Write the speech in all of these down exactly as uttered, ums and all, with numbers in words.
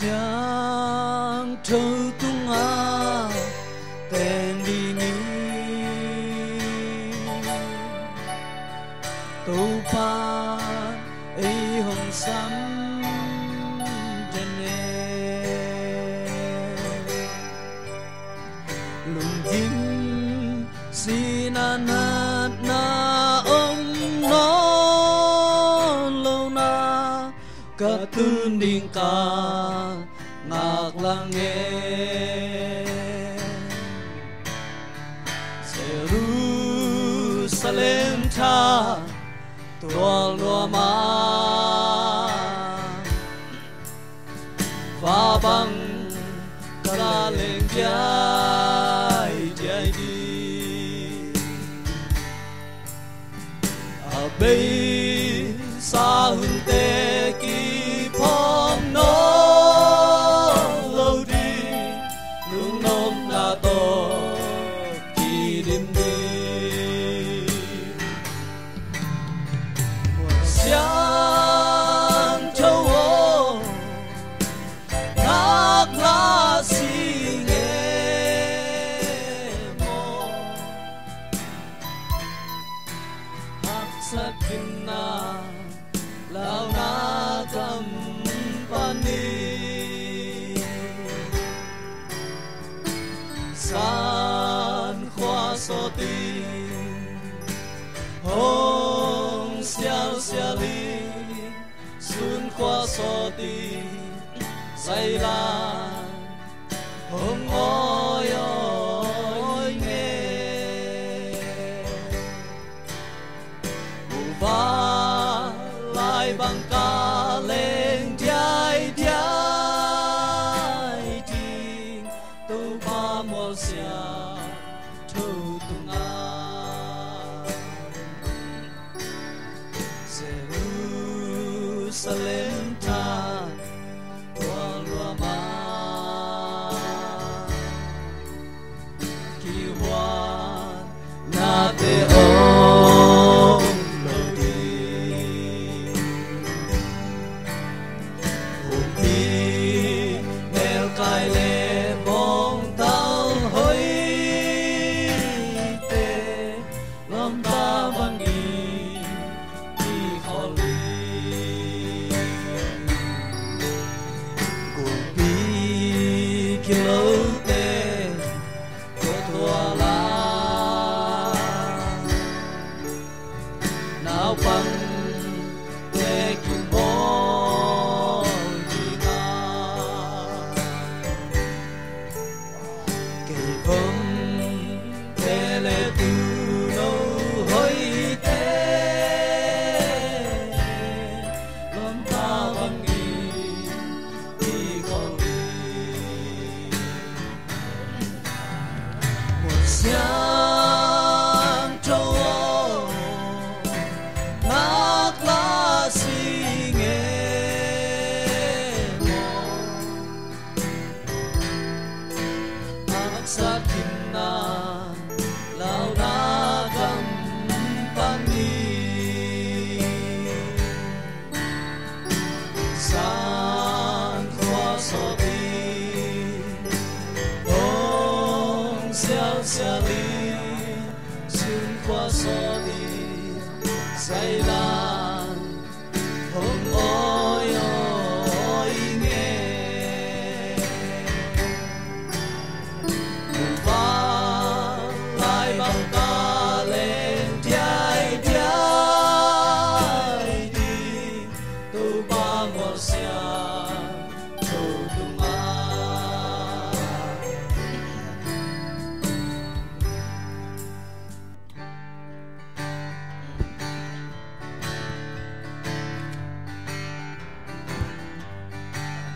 Siangtho tungah teng dih ni. Topa ei hong sam den e. Lungkim sihna natna om nawn lo na, ka tun ding ka ngaklang e. Jerusalem tha tual nuam a, va bang ka leng diaidiai ding. A beisa hunte kiphawk nawn lo ding, lungnopna tawh kidim ding. Siangtho aw, ngaklah sing e maw. Haksat kimna launa kam pan ni. San khua sawti hong sialsial i, sun khua sawti saila hong awiawi nge. Muva lai bang ka leng diaidiai ding, Topa mual siangtho tungah. Jerusalem tha tual nuam a, kihuan nate om lo ding. Humpi nelkai le bawngtal hoihte, lamdang bangin i khol ding. Gulpi kilote tual a, naupangte kibawl ding a, kei bangte le tuuno hoihte, lamdang bangin i khol ding. Mual siangtho aw, ngaklah sing e maw. Haksat kimna launa kam pan ni. San khua sawti hong sialsial i, sun khua sawti saila hong awiawi nge. Muva lai bang ka leng diaidiai ding, Topa mual siangtho tungah.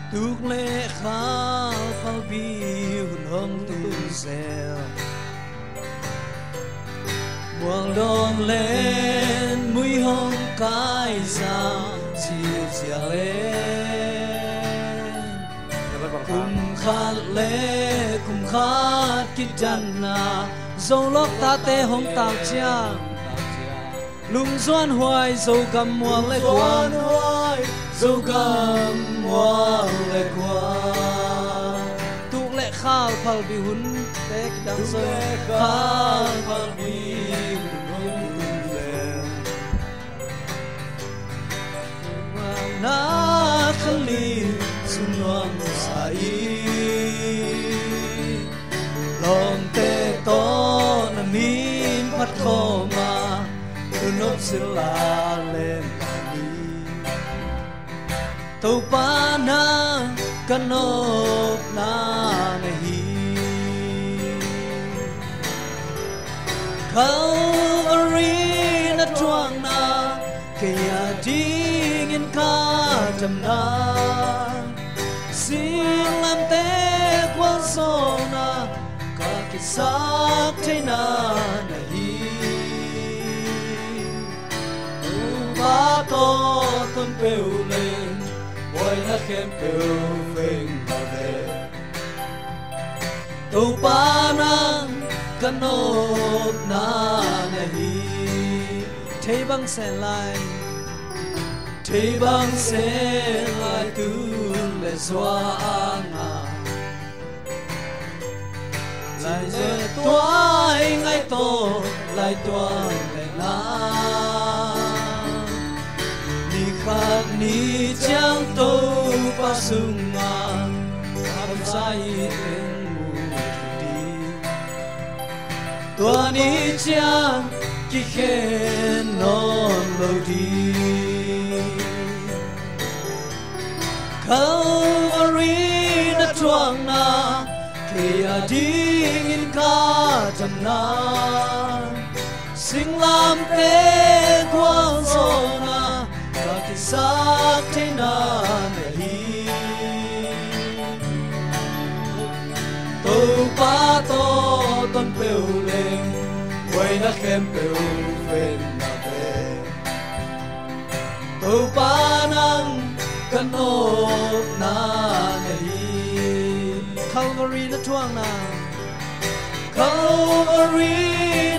Tuk le khal palpi hun hong tun zel, mual dawn len mui hong kai zang zialzial e. Kum khat le kum khat kidanna, Zolawk tate hong tau ciang, lungzuan huai Zogam mual le kuang, lungzuan huai Zogam mual le kuang. Phalbi hun te kidang zo. Kha phalbi hun hong tung le, na khalin sung nuam sa i, lawmte tawh na min phat khawm a, lunop sila lem lai ni. Topa nang ka nopna na hi. Calvary na thuakna kei a dingin ka damna, singlamteh gualzawhna ka kisak theihna na hi. Topa tawh ton peuh leng, buaina khempeuh veng mah ve. Topa nang ka nopna na hi. Thei bang sen lai, thei bang sen lai, tu le zua a ngah. Lai le tuai ngai tawh lai tuang le la. Ni khat ni ciang Topa sungah a pumsa i teng mu ding. Tua ni ciang kikhen nawn lo ding. Calvary na thuakna kei a dingin ka damna, singlamteh gualzawhna ka kisak theihna na hi. Topa tawh ton peuh leng, buaina khempeuh veng mah ve. Topa nang ka nopna na hi. Calvary na thuakna, Calvary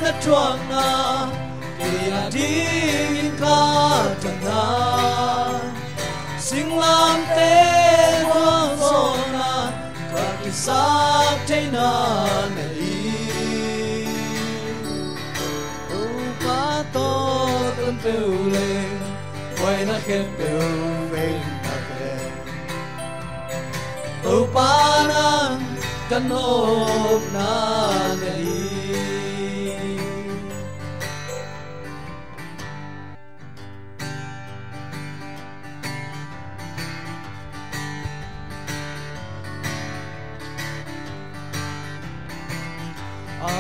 na thuakna kei a dingin ka damna, singlamteh gualzawhna ka kisak theihna na hi. Topa tawh ton peuh leng, buaina khempeuh veng mah ve. Topa nang ka nopna na hi. A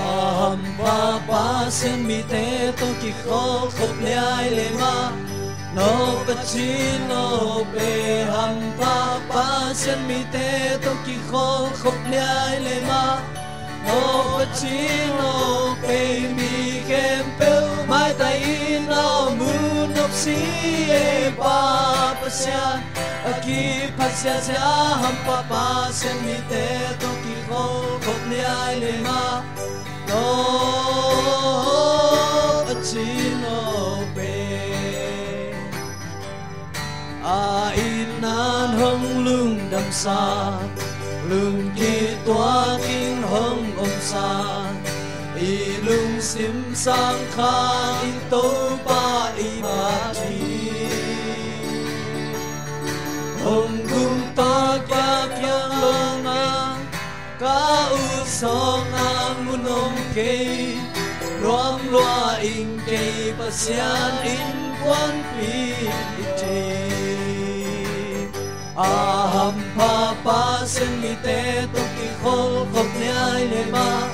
hampha Pasian mite tawh kikholhkhop liai le mah, nawh Pasian nawh pe. Hampha Pasian mite tawh kikholhkhop liai le mah, nawh Pasian nawh pe. Mi khempeuh maitai in nawh mu nop si e Pa Pasian. A kiphat siasia hampha Pasian mite tawh kikholhkhop liai le mah, nawh Pasian nawh pe. A itna in hong lungdamsa, lungkituak in hong omsa, i lungsim sang khak in Topa i phat hi. Hong gum tawh kiang kiang lawng a ka ut sawng a mun om kei, nuam lua ing kei Pasian innkuanpih i thei. A hampha Pasian mite tawh kikholhkhop liai le mah,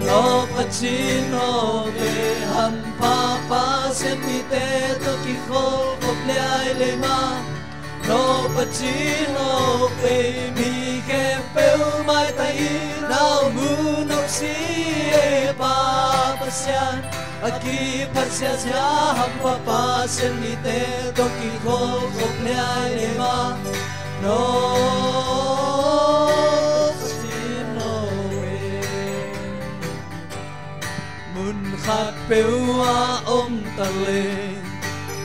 nawh Pasian nawh pe. Hampha Pasian mite tawh kikholhkhop liai le mah, nawh Pasian nawh pe. Mi khempeuh maitai in nawh mu nop si e Pa Pasian. A kiphat siasia hampha Pasian mite tawh kikholhkhop liai le mah, nawh Pasian nawh pe. Mun khatpeuh ah om ta leng,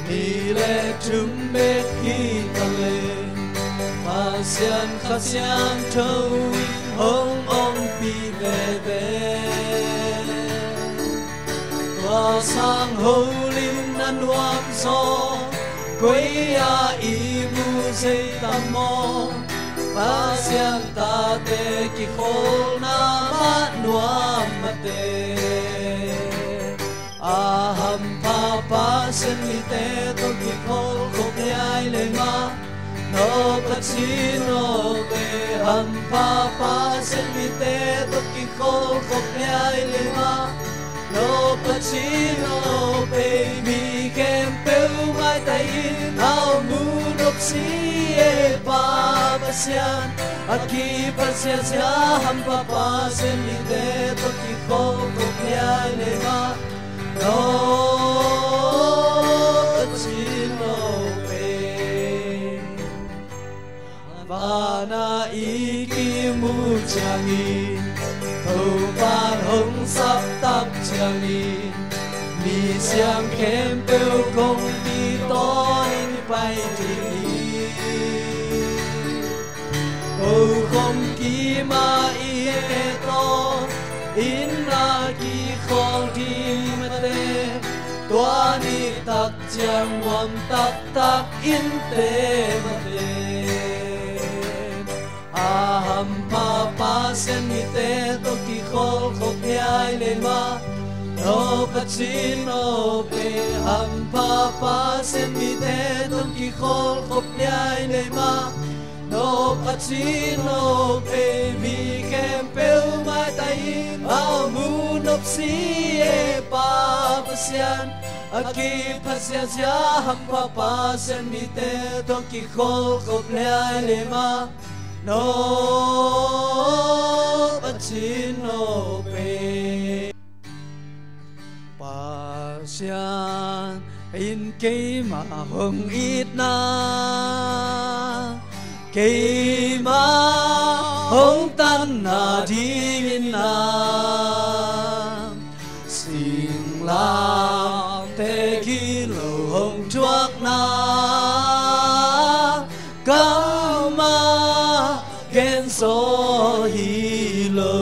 nih le thum bek hi ta leng, Pasian Kha Siangtho in hong om veve. Tua sang holim na nuam zaw, koi-ah i mu zei tam maw? Pasian tate kikholna mah nuam mate. A hampha Pasian mite tawh kikholkhop liai le mah, no Pasian aw pe. Hampha Pasian mite tawh kikholkhop liai le mah, no Pasian aw pe. Mi khempeuh maitai in a mu nop si e Pa Pasian, a kiphat siasia hampha Pasian mite tawh kikholkhop liai le mah, no Pasian aw pe. Vana i kimu ciangin, Topan hong saptak ciangin, misiang khempeuh kong kitawnin pai ding hi. Ko khong kima i et aw, inn a kikhawl ding mate, tua nitak ciang nuam taktak innte mate. A hampha Pasian mite tawh kikholkhop liai le mah, no Pasian aw pe. Hampha Pasian mite tawh kikholkhop liai le mah, no Pasian aw pe. Mi khempeuh maitai in a mu nop si e Pa Pasian, a kiphat siasia hampha Pasian mite tawh kikholkhop liai le mah, no Pasian aw pe. Pasian in keima hong itna, keima hong tanna dingin na, singlamteh gilo hong thuakna, kammal genzaw hi lo.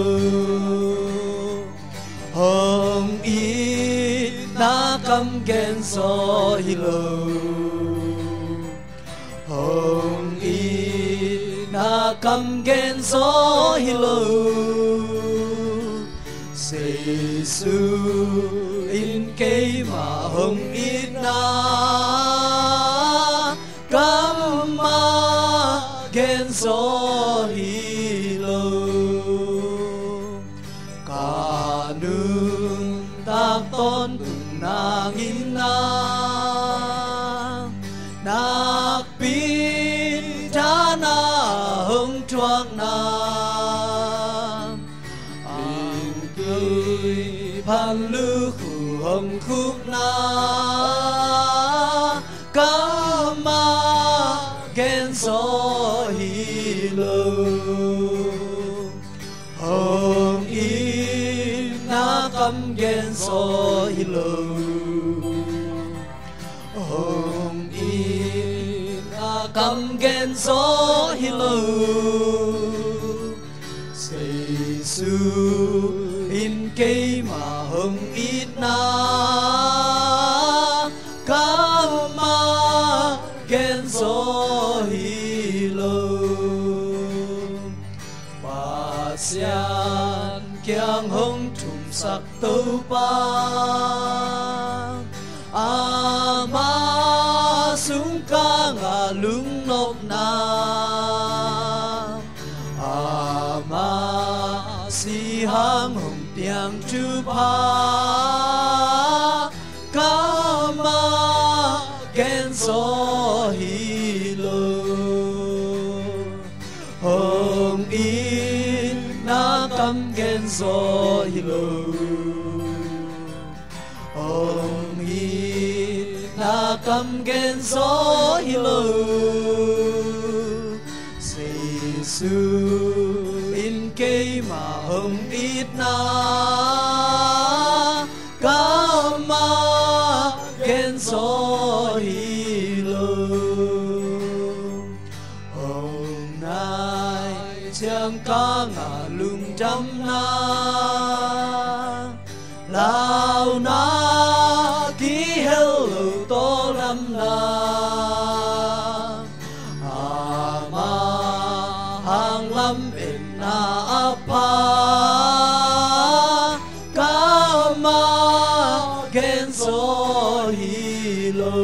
Hong itna kam genzaw hi lo. Hong itna kam genzaw hi lo. Jesu in keima hong itna, kammal genzaw hi lo. Ka nuntak tawntung nangin na, nakpi dana hong thuakna, angtui phan lukhu hong khukna, kammal genzaw hi lo. Hong itna kam genzaw hi lo. Hong itna kam genzaw hi lo. Jesu in keima hong itna, kammal genzaw hi lo. Pasian kiang hong thumsak Topa, ama sungkang a lungnopna, ama si hang hong piang thupha, kammal genzaw hi lo. Hong itna kam genzaw hi lo. Hong itna kam genzaw hi lo. Jesu in keima hong itna, kammal genzaw hi lo. Hong nai ciang ka ngah lungdamna, Launa kihel lo tawldamna, ama hang lametna a pha, kammal gen zaw hi lo.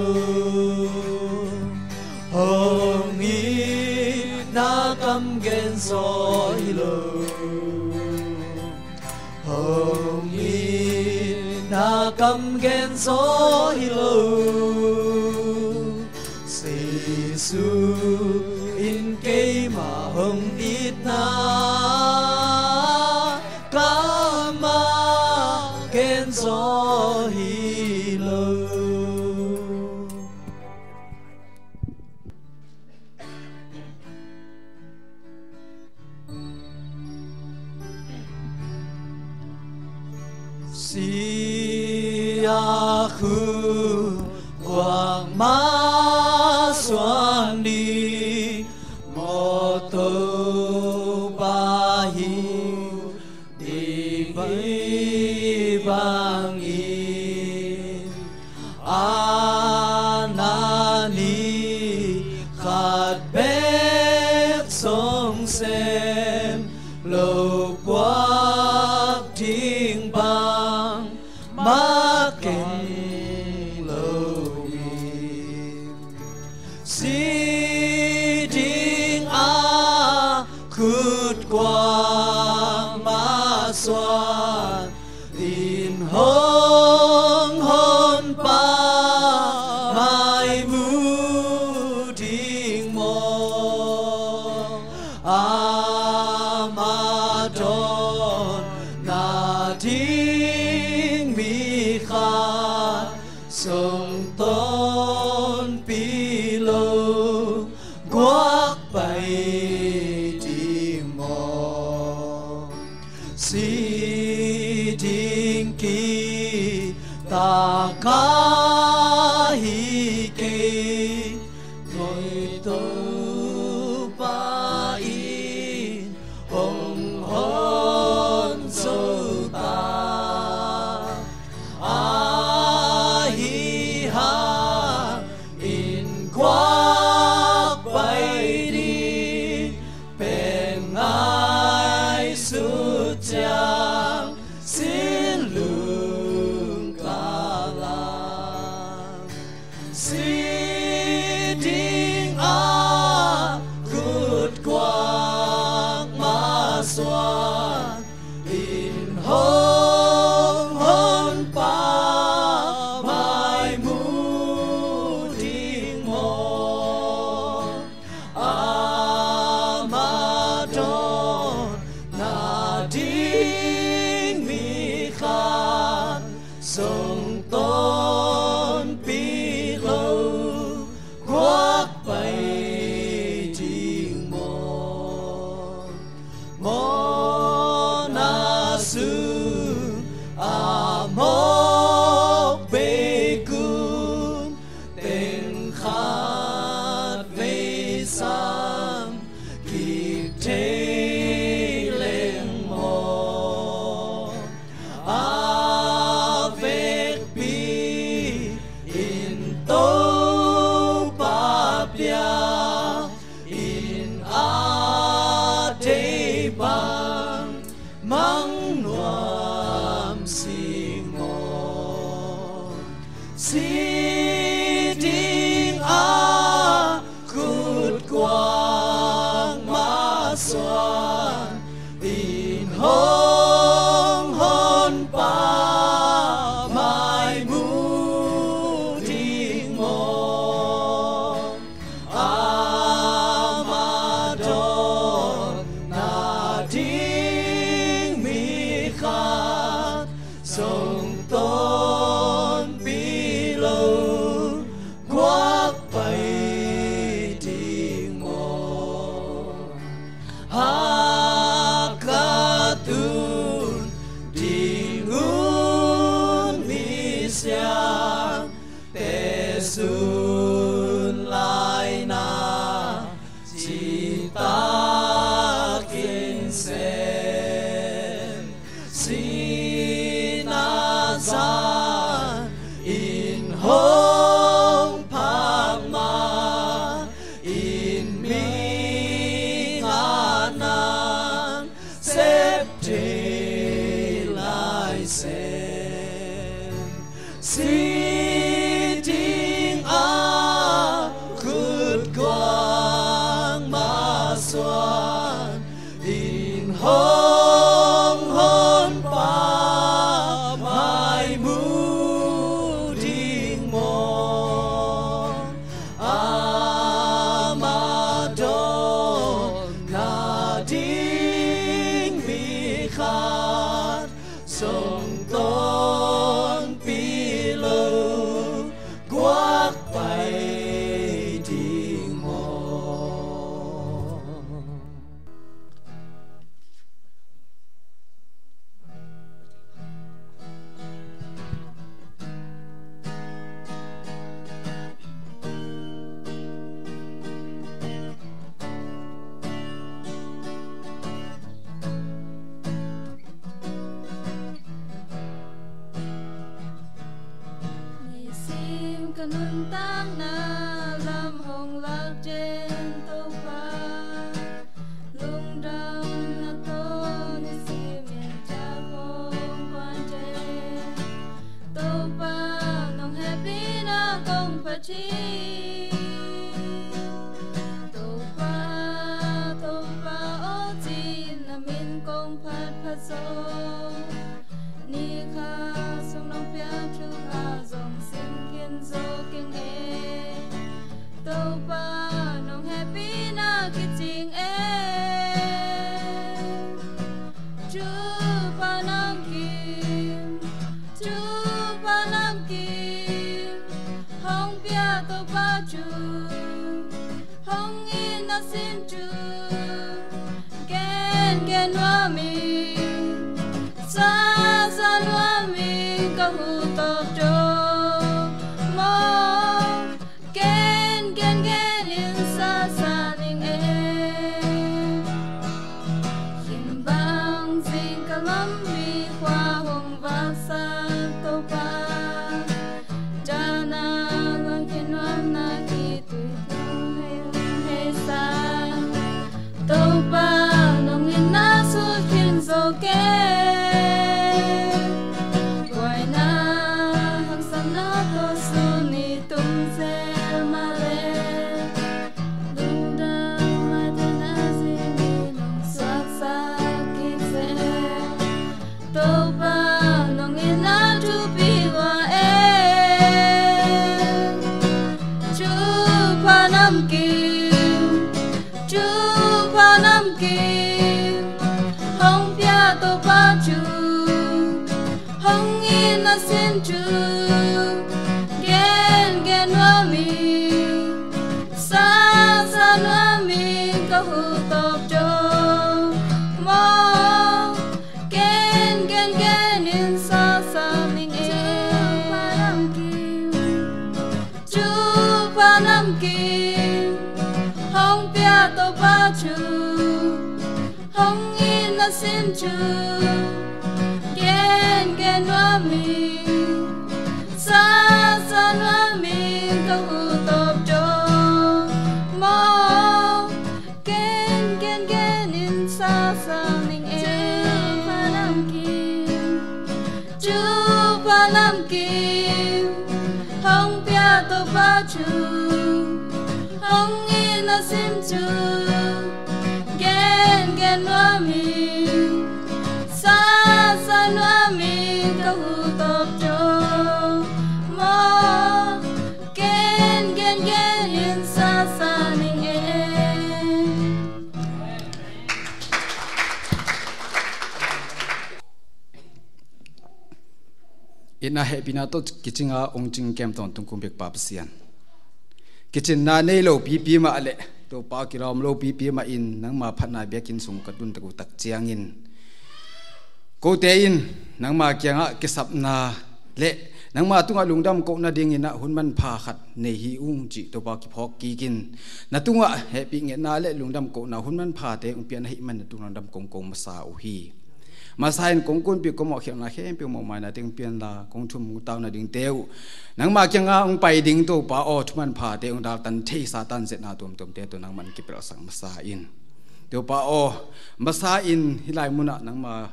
Hong itna kam gen zaw hi lo. Hong itna kam gen zaw hi lo. Jesu in keima hong itna kammal gen zaw hi lo. Sia khu kuang ma suan ni, mawtaw Topa hi ding hi bangin, a na ni khat bek song sem lo puak ding bang mah keng lo hi. Si ding a khut kuang ma suan in hong hon pa mai mu ding maw? Ama dawn na ding mi khat song tawnpi lo guak pai ding maw? Si ding kita ka hi kei, mawtaw Topa in hong hon zo ta. Ahi hangin guak pai ding pen ngaihsut ciang sin lungkal a, si ding a khut kuang ma suan in hong hon pa mai mu ding maw? Ama dawn na ding mi khat song tawnpi lo guak pai ding maw? Mawhna sung a mawk bei kum teng khat vei sam kik thei leng maw? A vekpi in Topa pia in a tei bang mang nuam sing maw? Si ding a khut kuang ma suan in hong hon pa mai mu ding maw? Ama dawn na ding mi khat song tawnpi lo guak pai ding maw? Hakha tun ding un misiang te sun lai na, citak in sem sina Siting a khut kuang mah suan in hong honpa mai mu ding maw? Ama dawn na ding mi khat song tonpi lo guak pai ding maw? Nisim ka nuntakna lam hong lak den Topa, lungdamna tawh nisim in tha hong kuan den. Topa nong hehpihna kong phat hi. Topa, Topa aw ci-in na min kong phat phat zo. Ni kha sung nong piak thupha zong sim khin zo keng e. Topa nong hehpihna kicing e. Thupha namkim, thupha namkim hong pia Topa thu hong itna sin thu gen gen nuam ing, sa sa nuam ing, ka hu tawp tawp maw? Gen gen gen in sa sa ning e. Khin bang zing ka lam mi khua hong vaksak Topa, dahna luang khin nuamna khitui hong hei sa. Topa nong itna sut khin zo keng. Buaina haksatna tawh sun i tung zel mah leh, lungdam a dahna zing i nong suaksak kik zel. Topa nong itna thupi lua e. Thupha namkim, thupha namkim hong pia Topa thu hong itna sin thu gen gen nuam ing, sa sa nuam ing, ka hu tawp tawp maw? Gen gen gen in sa sa ning e. Thupha namkim, thupha namkim hong pia Topa thu hong itna sin thu gen gen nuam ing, sa sa nuam ing, ka hu tawp tawp maw? Gen gen gen in sa sa ning e. Thupha namkim, thupha namkim hong pia Topa thu hong itna sin thu gen gen nuam ing, sa sa nuam ing, ka hu tawp tawp maw? Gen gen gen in sa sa ning e. Itna hehpihna tawh kicinga hong cing kem tawntung kong biakpa Pasian, kicinna nei lo pipi mah leh Topa kilawm lo pipi mah in nangma phatna biakinn sung ka tun tak uh tak ciangin, kote in nangma kiangah kisapna le nangma tungah lungdam kohna dingin ah hun manpha khat nei hi ung cih Topa kiphawk kikin, na tungah hehpih ngetna le lungdam kohna hun manphate hong pia na hih man na tungah lungdam kong ko masa uh hi. Masa in kong kunpih kong mawhkhialhna khempeuh mawhmaina teng pianla kong thum kong tauna dingte uh nangma kiangah hong pai ding Topa aw, thu manphate hong daltan thei Satan zetna tuamtuamte tawh nangman kipelhsak masa in. Topa aw, masa in hih lai munah nangma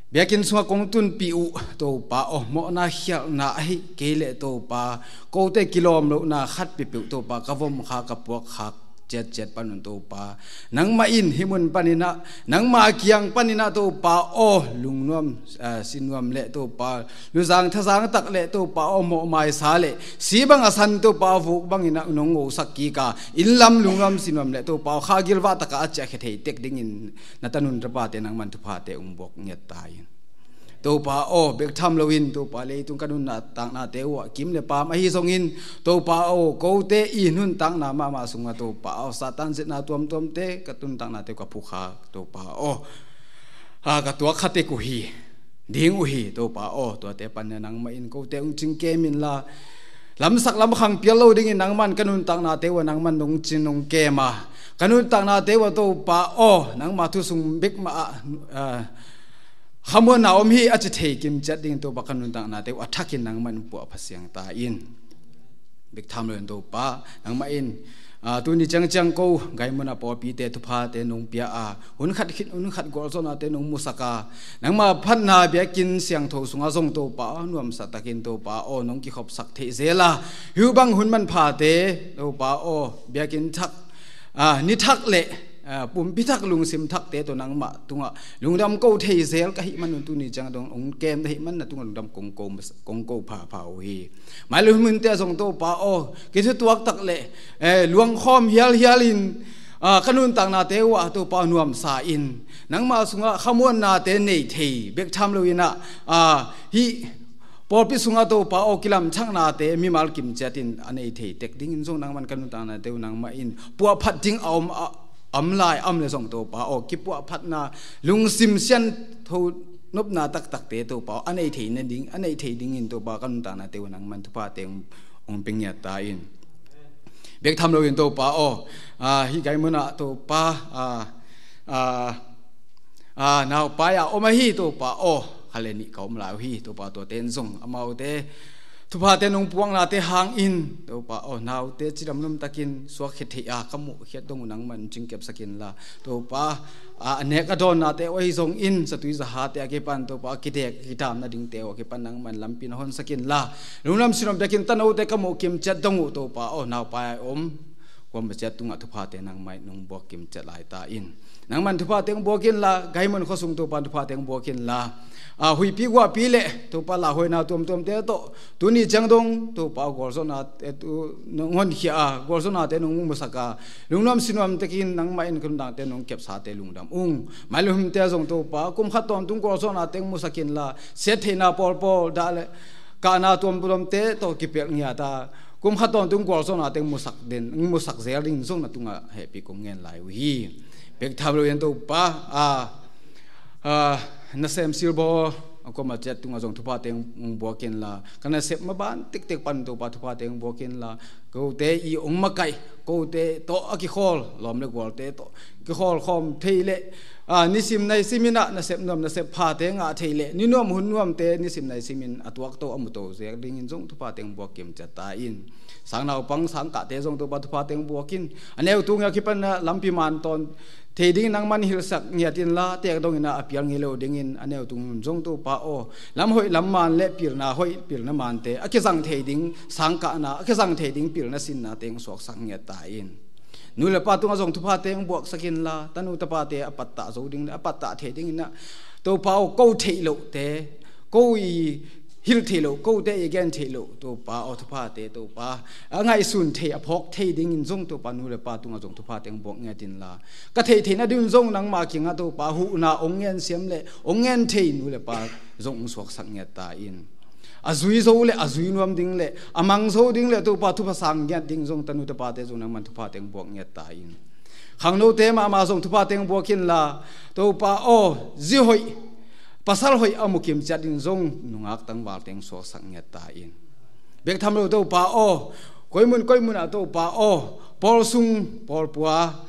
Biakinn sungah kong tunpih uh Topa aw, mawhna khialhna ahi kei leh Topa, kote kilawm lohna khat peuhpeuh Topa, ka vom kha, ka puak kha ciatciat panun Topa, nangmah in hih mun paninah, nangmah kiang paninah Topa aw, lungnuam, ah, sinuam leh Topa, luzang thazang tak leh Topa aw, mawhmaisa leh si bang a san Topa aw, vuk banginah nong ngosak kik a, inn lam lungnuam sinuam leh Topa aw, kha gilvah takah a ciahkhia thei tek dingin na tanun tapate nangman thuphate ung buak ngiat ta in. Topa aw, bek tham loin Topa, leitung ka nuntaknate uh ah kim le paam ahi zongin Topa aw, kote i nuntakna mahmah sungah Topa aw, Satan zetna tuamtuamte ka nuntaknate uh ka phukha Topa aw, ha, ka tuak khatek uh hi, ding uh hi Topa aw, tuate panna nangmah in kote ung cingkem inla, lamsak lamkhang pial lo dingin nangman ka nuntaknate uh ah nangman nong cin nong kem a, ka nuntaknate uh ah Topa aw, nangma thusung bek mah ah, ah, khamuanna om hi a ci thei kimciat dingin Topa ka nuntaknate uh a thakin nangman puahpha siang ta in. Bek tham loin Topa, nangmah in, ah, tuni ciangciang ko gai munah pawlpite thuphate nong pia a, hun khat khit hun khat gualzonate nong musak a, nangma phatna biakinn siangtho sungah zong Topa aw, nuamsa takin Topa aw, nong kikhopsak theih zel a, hiu bang hun manphate Topa aw, biakinn thak, ah, ni thak leh, ah, pumpi thak, lungsim thakte tawh nangmah tungah lungdam ko thei zel ka hih manun tuni ciang dong ong kem na hih man na tungah lungdam kong ko, kong ko phapha uh hi. Mailu hih munte ah zong Topa aw, kithutuak tak leh, eh, luangkhawm hialhial in, ah, ka nuntaknate uh ah Topa nuamsa in, nangma sungah khamuannate nei thei bek tham loinah, ah, hih pawlpi sungah Topa aw, kilamthaknate mimal kimciatin a nei thei tek dingin zong nangman ka nuntaknate uh nangmah in puahphat ding a om, a om lai a om le zong Topa aw, kipuahphatna lungsim siantho nopna taktakte Topa aw, a nei thei nading, a nei thei dingin Topa ka nuntaknate uh nangman thuphate ung, ung pia ngiat ta in. Bek tham loin Topa aw, ah, hih gai munah Topa, ah, ah, ah, naupai a om ahi Topa aw, kha le nih ka om lai uh hi Topa, tuate in zong amaute thuphate nong puaknate hangin Topa aw, naute cidamdam takin suakkhia thei a ka muhkhiat dong uh nangman cingkepsak inla Topa, ah, a nek a dawnnate uh ahi zongin zatui zahate a kipan Topa aw, kidek kidam nadingte uh a kipan nangman lampi na honsak inla, lungnuam sinuam takin tanote ka muh kimciat dong uh Topa aw, naupai a om kuama ciat tungah thuphate nangmah in nong buak kimciat lai ta in. Nangman thuphate ung buak inla, gai mun khuasung Topa thuphate ung buak inla, ah, huihpi guahpi leh Topa lauhuaina tuamtuamte tawh tuni ciang dong Topa aw, gualzonate uh nong honkhia a, gualzonate nong musak a, lungnuam sinuam takin nangmah in ka nuntaknate nong kepsate lungdam ung. Mailu hih munte ah zong Topa, kum khat tawntung gualzonate ung musak inla, siattheihna pawlpawl, dah le kahna tuamtuamte tawh kipelh ngiat a, kum khat tawntung gualzonate ung musak den, ung musak zel dingin zong na tungah hehpih kong ngen lai uh hi. Bek tham loin Topa, ah, ah, nasem silbawl a kuama ciat tungah zong thuphate ung buak inla, ka nasep maban tektek pan Topa thuphate ung buak inla, kote i ong makaih, kote tawh a kikhawl, lawm le gualte tawh kikhawl khawm thei leh, ah, nisim naisim inah nasep nuam nasep phate ngah thei leh, ni nuam hun nuamte nisim naisim in a tuakto a muto zel dingin zong thuphate ung buak kimciat ta in. Sangnaupang sangkahte zong Topa thuphate ung buak in, a neu tung a kipan a lampi man tawn thei dingin nangman hilhsak ngiat inla, tek dong inah a pial ngei lo dingin a neu tung zong Topa aw, lam hoih lam man le pilna hoih pilna mante a kizang thei ding sangkahna, a kizang thei ding pilna sinnate ung suaksak ngiat ta in. Nu le pa tungah zong thuphate ung buaksak inla, tanu tapate a pattah zo ding le a pattah thei ding inah Topa aw, ko theih lohte, ko i hilh theih loh, kote i gen theih loh Topa aw, thuphate Topa a ngaihsun thei, a phawk thei dingin zong Topa nu le pa tungah zong thuphate ung buak ngiat inla, ka theihtheih nadingin zong nangma kiangah Topa huhna ong ngen siam le ong ngen thei nu le pa zong ung suaksak ngiat ta in. A zui zo le a zui nuam ding le a mang zo ding le Topa thupha sang ngiat ding zong tanu tapate zong nangman thuphate ung buak ngiat ta in. Khangnote mahmah zong thuphate ung buak inla, Topa aw, zi hoih, pasal hoih a mu kimciat in zong nungak tangvalte ung suaksak ngiat ta in. Bek tham lo Topa aw, koimun koimun ah Topa aw, pawlsung pawlpua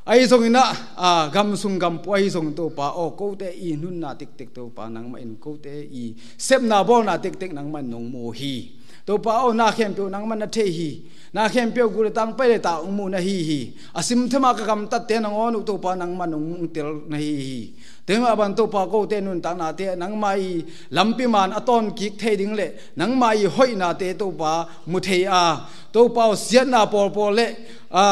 ahi zong inah, ah, gamsung gampua ahi zong Topa aw, kote i nunna tektek Topa nangmah in, kote i sepna bawlna tektek nangmah in nong mu hi. Topa aw, na khempeuh nangmah na thei hi. Na khempeuh gu le tang, pai le ta hong mu na hi hi. A simthema ka gamtatte nangawn uh Topa nangmah nong tel na hi hi. Tua mah bang Topa, kote nuntaknate nangmah i lampi man a tawn kik thei ding le nangmah i hoihnate Topa mu thei a, Topa aw, siatna pawlpawl le, a,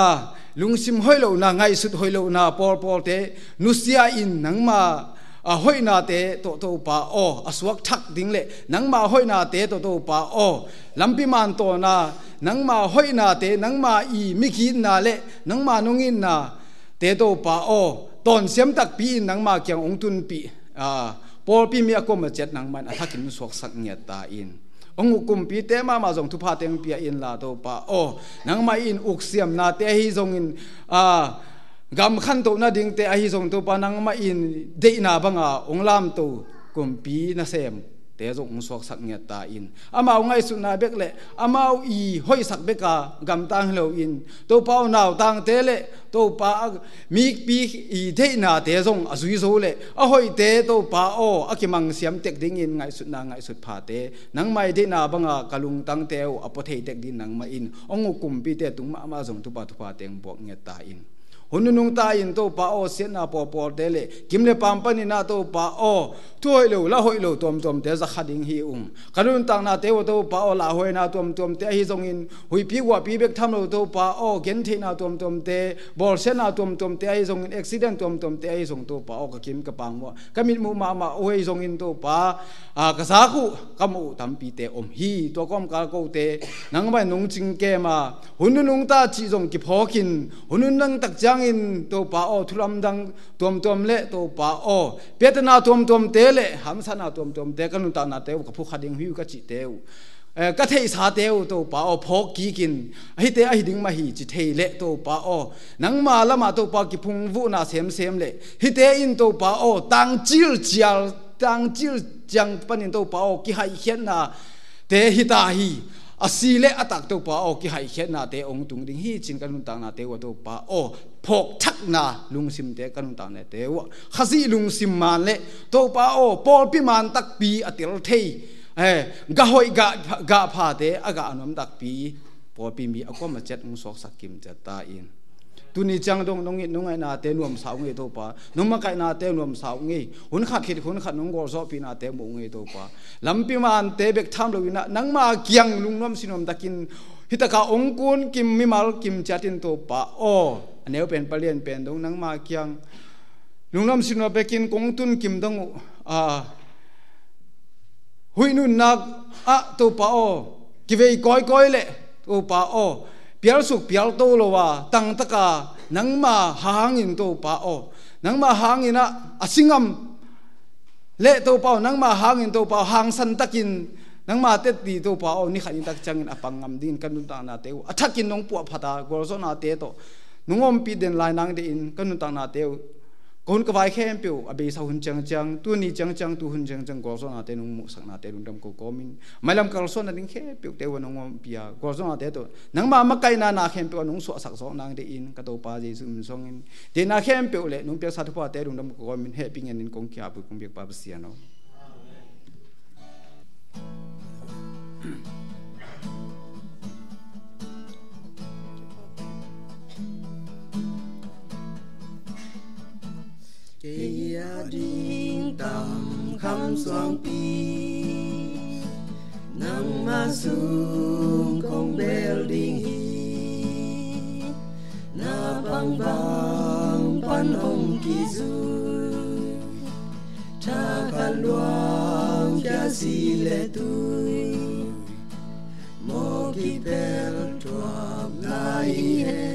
lungsim hoih lohna, ngaihsut hoih lohna pawlpawlte nusia in nangmah a hoihnate tawh Topa aw, a suak thak ding le nangmah hoihnate tawh Topa aw, lampi man tawna nangmah hoihnate, nangmah i migitna le nangmah nong itnate Topa aw, tawnsiam takpi in nangmah kiang hong tunpih, a, pawlpi mi a kuamah ciat nangmah in a thakin suaksak ngiat ta in. Hong uk kumpite mahmah zong thupha teng pia inla Topa aw, nangmah in uk siamnate ahi zongin, a, gam khantoh nadingte ahi zong Topa nangmah in deihna banga hong lamto kumpi nasemte zong hong suaksak ngiat ta in. Amau ngaihsutna bek le amau i hoihsak beka gamtang hi loin Topa aw, nautangte le Topa a mikpi i deihnate zong a zui zo le a hoihte Topa aw, a kimangsiam tek dingin ngaihsutna ngaihsut phate nangmah i deihna banga ka lungtangte uh a pua thei tek dingin nangmah in hong uk kumpite tung mahmah zong thupha thupha teng buak ngiat ta in. Hun nunung ta in Topa aw, siatna pawlpawlte le kim le paam panin ah Topa aw, thu hoih lo, la hoih lo tuamtuamte za kha ding hi ung. Ka nuntaknate uh Topa aw, lauhuaina tuamtuamte ahi zongin, huihpi guahpi bek tham lo Topa aw, gentheihna tuamtuamte, bawlsiatna tuamtuamte ahi zongin, accident tuamtuamte ahi zong Topa aw, ka kim ka paam uh ka mitmuh mahmah uh ahi zongin Topa, a, ka zak uh ka muh uh tampite om hi. Tua kawmkal kote nangmah in nong cingkem a, hun nunung ta cih zong kiphawkin, hun nunung tak ciangin Topa aw, thulamdang tuamtuam le Topa aw, piatana tuamtuamte le hamsatna tuamtuamte ka nuntaknate uh ka phukha ding hi uh ka cihte uh, eh, ka theihsate uh Topa aw, phawk kikin, hihte ahi ding mah hi ci thei le Topa aw, nangma lamah Topa kiphungvuhna semsem le hihte in Topa aw, tangcil cial, tangcil ciang panin Topa aw, kihaihkhiatna te hita hi. A si le a tak Topa aw, kihaihkhiatnate hong tung ding hi cin ka nuntaknate uh a Topa aw, phawkthakna lungsimte ka nuntaknate uh a Khazih lungsim man le Topa aw, pawlpi man takpi a tel thei, eh, gah hoih gah, gah phate a gah a nuam takpi pawlpi mi a kuamah ciat hong suaksak kim ciat ta in. Tuni ciang dong nong it nong ngaihnate nuamsa uh ngei Topa, nong makaihnate nuamsa uh ngei. Hun khat khit hun khat nong gualzawhpihnate mu uh ngei Topa. Lampi mante bek tham loin ah nangma kiang lungnuam sinuam takin hitaka hong kun kim mimal kim ciatin Topa aw, a neu pen palian pen dong nangma kiang lungnuam sinuam pekin kong tun kim dong uh, a, huih nunnak ah Topa aw, kivei kawikawi le Topa aw, pialsuk pialto lo a tangtaka nangma hangin Topa aw, nangma hangin ah a singam le Topa aw, nangma hangin Topa aw, hangsan takin nangma tetti Topa aw, ni khat ni tak ciangin a pang ngam dingin ka nuntaknate uh a thakin nong puahphat a, gualzawhnate tawh nong ompih den lai nang dehin ka nuntaknate uh, ka hun ka vai khempeuh a beisa hun ciangciang, tuni ciangciang, tu hun ciangciang gualzawhnate nong muhsaknate lungdam ko kawmin, mailam kalsuan nading khempeuhte uh a nong ompih a, gualzawhnate tawh nangma makaihna na khempeuh a nong suahsak zawk nang dehin ka Topa Jesuh min suangin, deihna khempeuh le nong piaksa thuphate lungdam ko kawmin hehpih ngenin kong ki-ap uh kong biakpa Pasian aw. Kei a ding tam kham suangpi, nangma sung kong bel ding hi. Na pangvang pan hong kizui, thakhat luang kia si le tui, mawk kipel tuam lai hi he.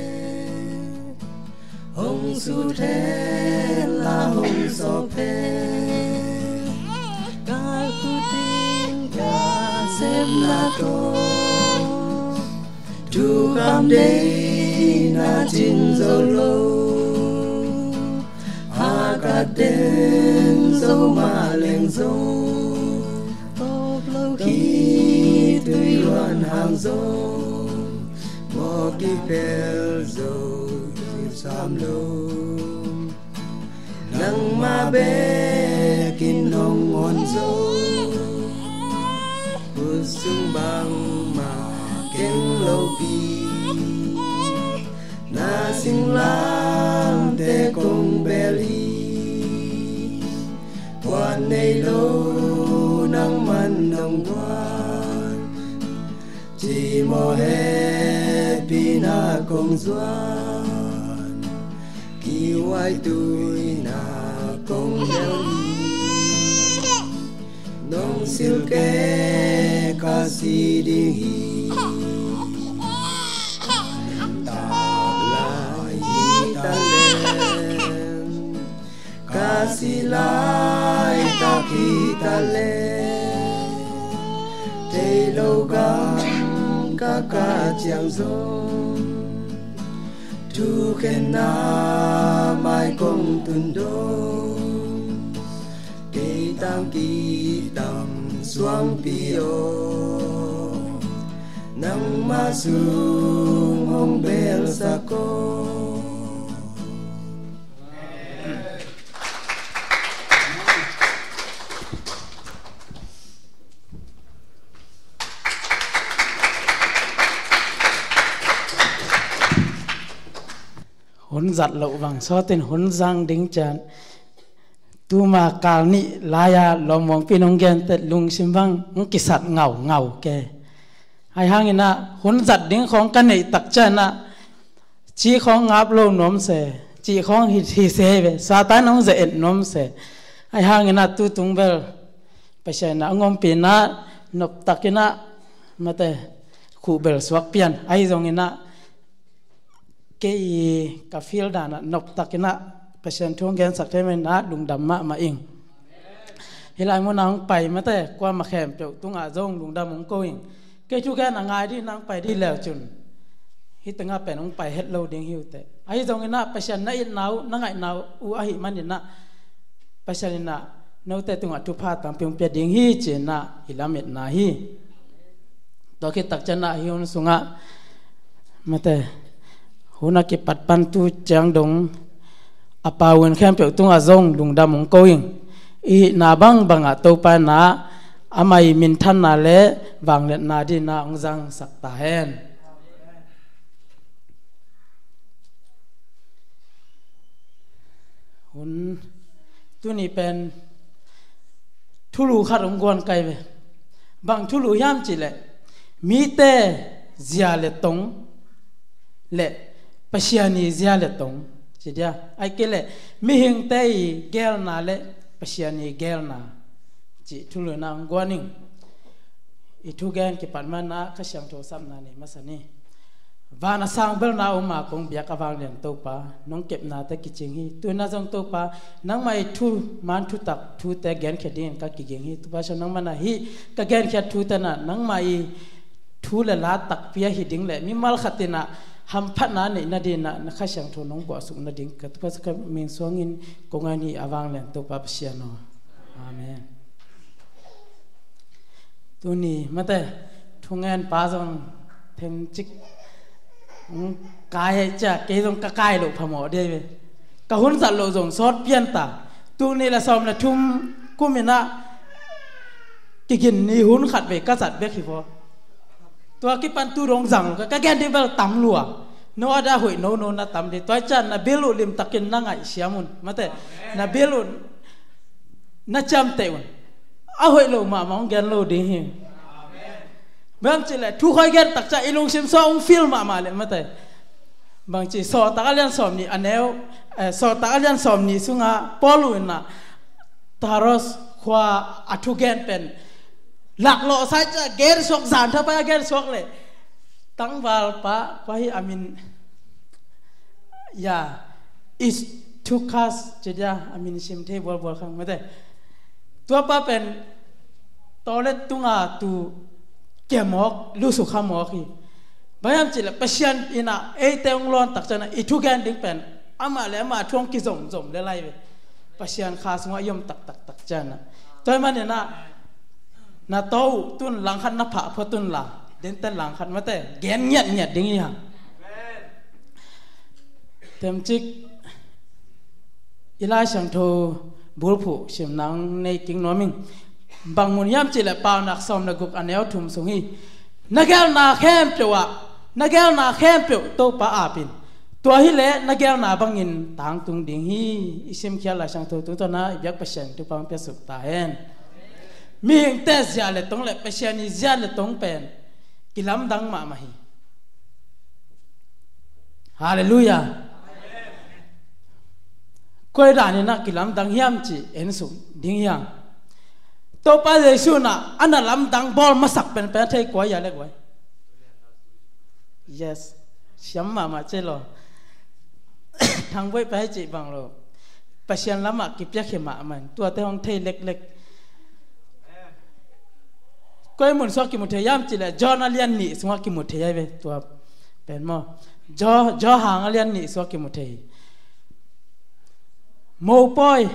Hong sut hen la hong sawp hen, ka khutin ka semna tawh, thukam deihna cin zo lo. A ka den zo mah leng zong, tawp lo khitui luan hang zong, mawk kipel zo sam lo. Nangma bekin hong on zo, khut sung bang Eng lopi na singlamte kong bel hi. Puan nei lo nangman nong guan, cimawh hehpihna kong zuan. Kihuai tuina kong bel hi. Nong silh kei ka si ding hi. Taplai hi talent, ka si laitak hi talent. Thei lo gam ka kah ciang zong, thukhenna mai kong tun dong. Kei tang kitam suangpi aw, nangmah sung hong belsak aw. Hun zat loh bang sawtin hun zang ding cian, tuma kal nih lai-a lawmmuangpi in hong gentet lungsim bang hong kisat ngaungau ke. Ahi hangin ah hun zat ding khawng ka neih tak cian ah, ci khawng ngap lo nuam se, ci khawng hi, hi se ve, Satan hong ze-et nuam se. Ahi hangin ah tutung bel Pasian in ah hong ompihna noptakin ah, mate, khuh bel suak pian. Ahi zongin ah kei ka feel dan ah noptakin ah Pasian thu hong gensak thei manin ah lungdam mahmah ing. Hih lai munah hong pai, mate, kuamah khempeuh tungah zong lungdam hong ko ing. Kei thugen a ngai dih nang pai dih leu cun, hih tengah pen hong pai het lo ding hi uh teh. Ahi zongin ah Pasian na itna uh, na ngaihna uh ahih manin ah Pasian in ah note tungah thupha tampi hong pia ding hi ci-in ah i lametna hi. Tua khit tak ciangin ah hih hun sungah, mate, hun a kipat pan tu ciang dong a pau in khempeuh tungah zong lungdam hong ko ing. I hihna bangbangah Topa in ah amah i minthanna le vangliatna dingin ah hong zangsak ta hen. Hun tuni pen thulu khat hong guan kai ve. Bang thulu hiam cih leh, mite zia le tong le Pasian i zia le tong ci dia, ahih kei leh mihingte i geelna le Pasian i geelna cih thulu in ah hong guan ing. I thugen kipat manin ah Kha Siangtho sapna nei masa ni. Van a sang belna a om a kong biak a vanglian Topa, nong kepnate kicing hi. Tu-in ah zong Topa, nangmah i thuman thutak thute genkhia dingin ka kiging hi. Topa Pasian, nangmah in ah hih ka genkhiat thute in ah nangmah i thu le la takpi ahi ding le mimal khat in ah hamphatna neih nadingin ah na Kha Siangtho nong buahsuk nading ka Topa Jesu Khrih min suangin kong ngen hi a vanglian Topa Pasian aw. Amen. Tuni, mate, thungen pa zong themcik, mm, kai aih cia, kei zong ka kai loh phamawh dih ve. Ka hun zat loh zong sawt pian ta. Tul nih le sawm le thum kum in ah kigin ni hun khat vei ka zat bek hi vaw. Tua kipan tu dong zang lo ka, ka gen ding bel tam lua. No ada hoih no no na tam dih. Tua ciang na bil uh limtakin na ngaihsiam un, mate. Na bil uh na ciamteh un. A hoih lo mahmah hong gen lo ding hi. Bang cih leh thu khawi gen tak ciang i lungsim sungah hong feel mahmah leh, mate. Bang cih Sawltak a lian sawm nih a neu, eh, Sawltak a lian sawm nih sungah Paul in ah Taros khua a thugen pen laklawh sa ciang gen suak, zan thapai a gen suak leh tangvalpa kua hi a min, ya, Eutychus ci dia, a min sim thei bualbual khang, mate. Tuapa pen toilet tunga tu kia mawk, lusuk kha mawk hi. Bang hiam cih leh Pasian in ah eite hong lawn tak ciang ah i thugen ding pen amah le amah thu hong kizomzom le lai ve. Pasian kha sungah i om taktak tak ciang ah. Tua ahih manin ah na to uh tun langkhat, na phah phot un la, dente langkhat, mate, gen ngiatngiat ding hi hang. Themcik i Lai Siangtho bulphuh sim nang nei kik nuam ing. Bang mun hiam cih leh Paunak sawm le guk a neu thum sung hi. Na gelna khempeuh ah, na gelna khempeuh Topa apin. Tua hileh na gelna bangin tangtung ding hi. I simkhiat Lai Siangtho tungtawn a i biak Pasian thupha hong piasuk ta hen. Mihingte zia le tong le Pasian i zia le tong pen kilamdang mahmah hi. Halleluiah. Koi danin ah kilamdang hiam cih en suk ding hiam? Topa Jesu in ah a na lamdang bawl masak penpen a thei kua hia le guai? Yes. Siam mahmah ci lo. Thangbuai pai cih bang lo. Pasian lamah kipiakhia mahmah in tuate hong thei leklek. Koi mun sungah kimu thei hiam cih leh John a lian nih sungah kimu thei ahi ve tua pen maw. John, John hang a lian nih sungah kimu thei hi. Mopawi,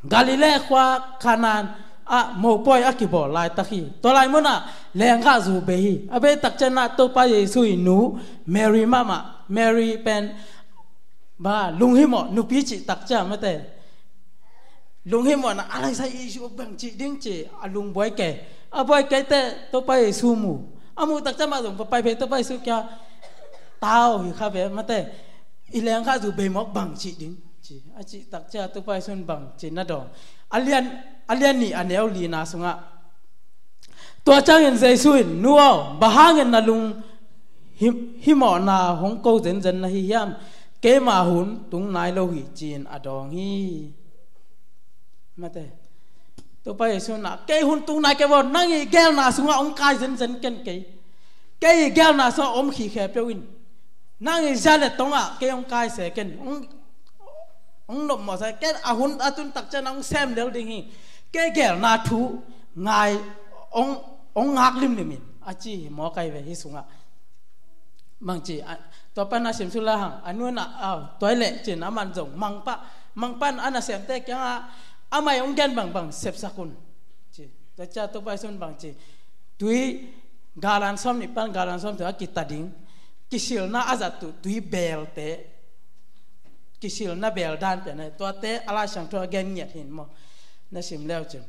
Galilee khua Kanaan ah mopawi a kibawl laitak hi. Tua lai munah leenggahzu bei hi. A bei takciang ah Topa Jesu i nu Mary mahmah, Mary pen ba lunghimawh nupi cih takciang mate. Lunghimawh na a laisai i zu bang cih ding ci a lungbuai kei. A buai kei teh Topa Jesu mu. A muh takciang mah zong va pai phei Topa Jesu kia tau hi kha ve mate. I leenggahzu bei mawk bang cih ding ci a cih takciang Topa Jesu in bang ci na dawng. A lian, a lian nih a neu lina sungah Tua ciangin Jesu in, "Nu aw, bang hangin na lung him-, himawhna hong ko zenzen na hi hiam? Keima hun tung nai lo hi," ci-in a dawng hi. Mate. Topa Jesu in ah, "Kei hun tung nai kei vaw, nang i gelna sungah hong kai zenzen ken kei. Kei i gelna sungah om khikhe peuh in. Nang i zia le tongah kei hong kai se ken. Hong, hong nopmawh se ken, a hun a tun takciang hong sem lel ding hi. Kei gelna thu ngai hong, hong ngak limlim in," a ci hi maw kai ve hih sungah. Bang ci, a, tua pan a sim suk lai hang, a nu in ah, "Au, tua hi leh," ci-in aman zong mangpah, mangpah in a nasemte kiangah, "Amah i hong gen bangbang sepsak un," ci. Tua ciang Topa Jesu in bang ci, "Tui galan sawm nih pan galan sawm thum a kita ding, kisilna a zat uh tui belte, kisilna bel dan pen ahi, tuate a Lai Siangtho a gen ngiat hi maw, na sim leu cin.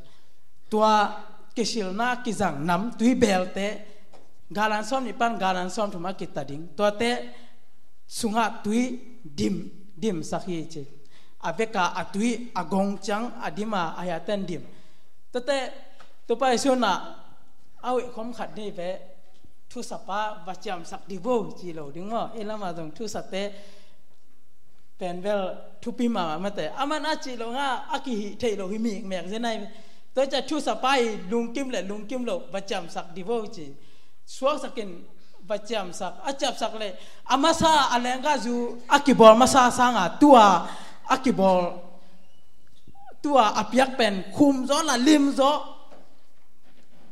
Tua kisilna kizang nam tui belte, galan sawm nih pan galan sawm thum a kita ding, tuate sungah tui dim, dimsak hi," ci. A veka a tui a gong ciang a dim a, a hiaten dim. Tuate Topa Jesu in ah a hoih khom khat nei ve, thusapa va ciamsak dih vo ci lo ding maw. Ei lamah zong thusate pen bel thupi mahmah mate. Aman a cih lo nga a kihih theih lo hi mikmek zen ahi. Tua ciang thusapa i lungkim le lungkim lo va ciamsak dih vo ci. Suaksak in va ciamsak, a ciamsak le a masa a leenggahzu a kibawl masa sanga tua a kibawl, tua a piak pen khum zaw la lim zaw.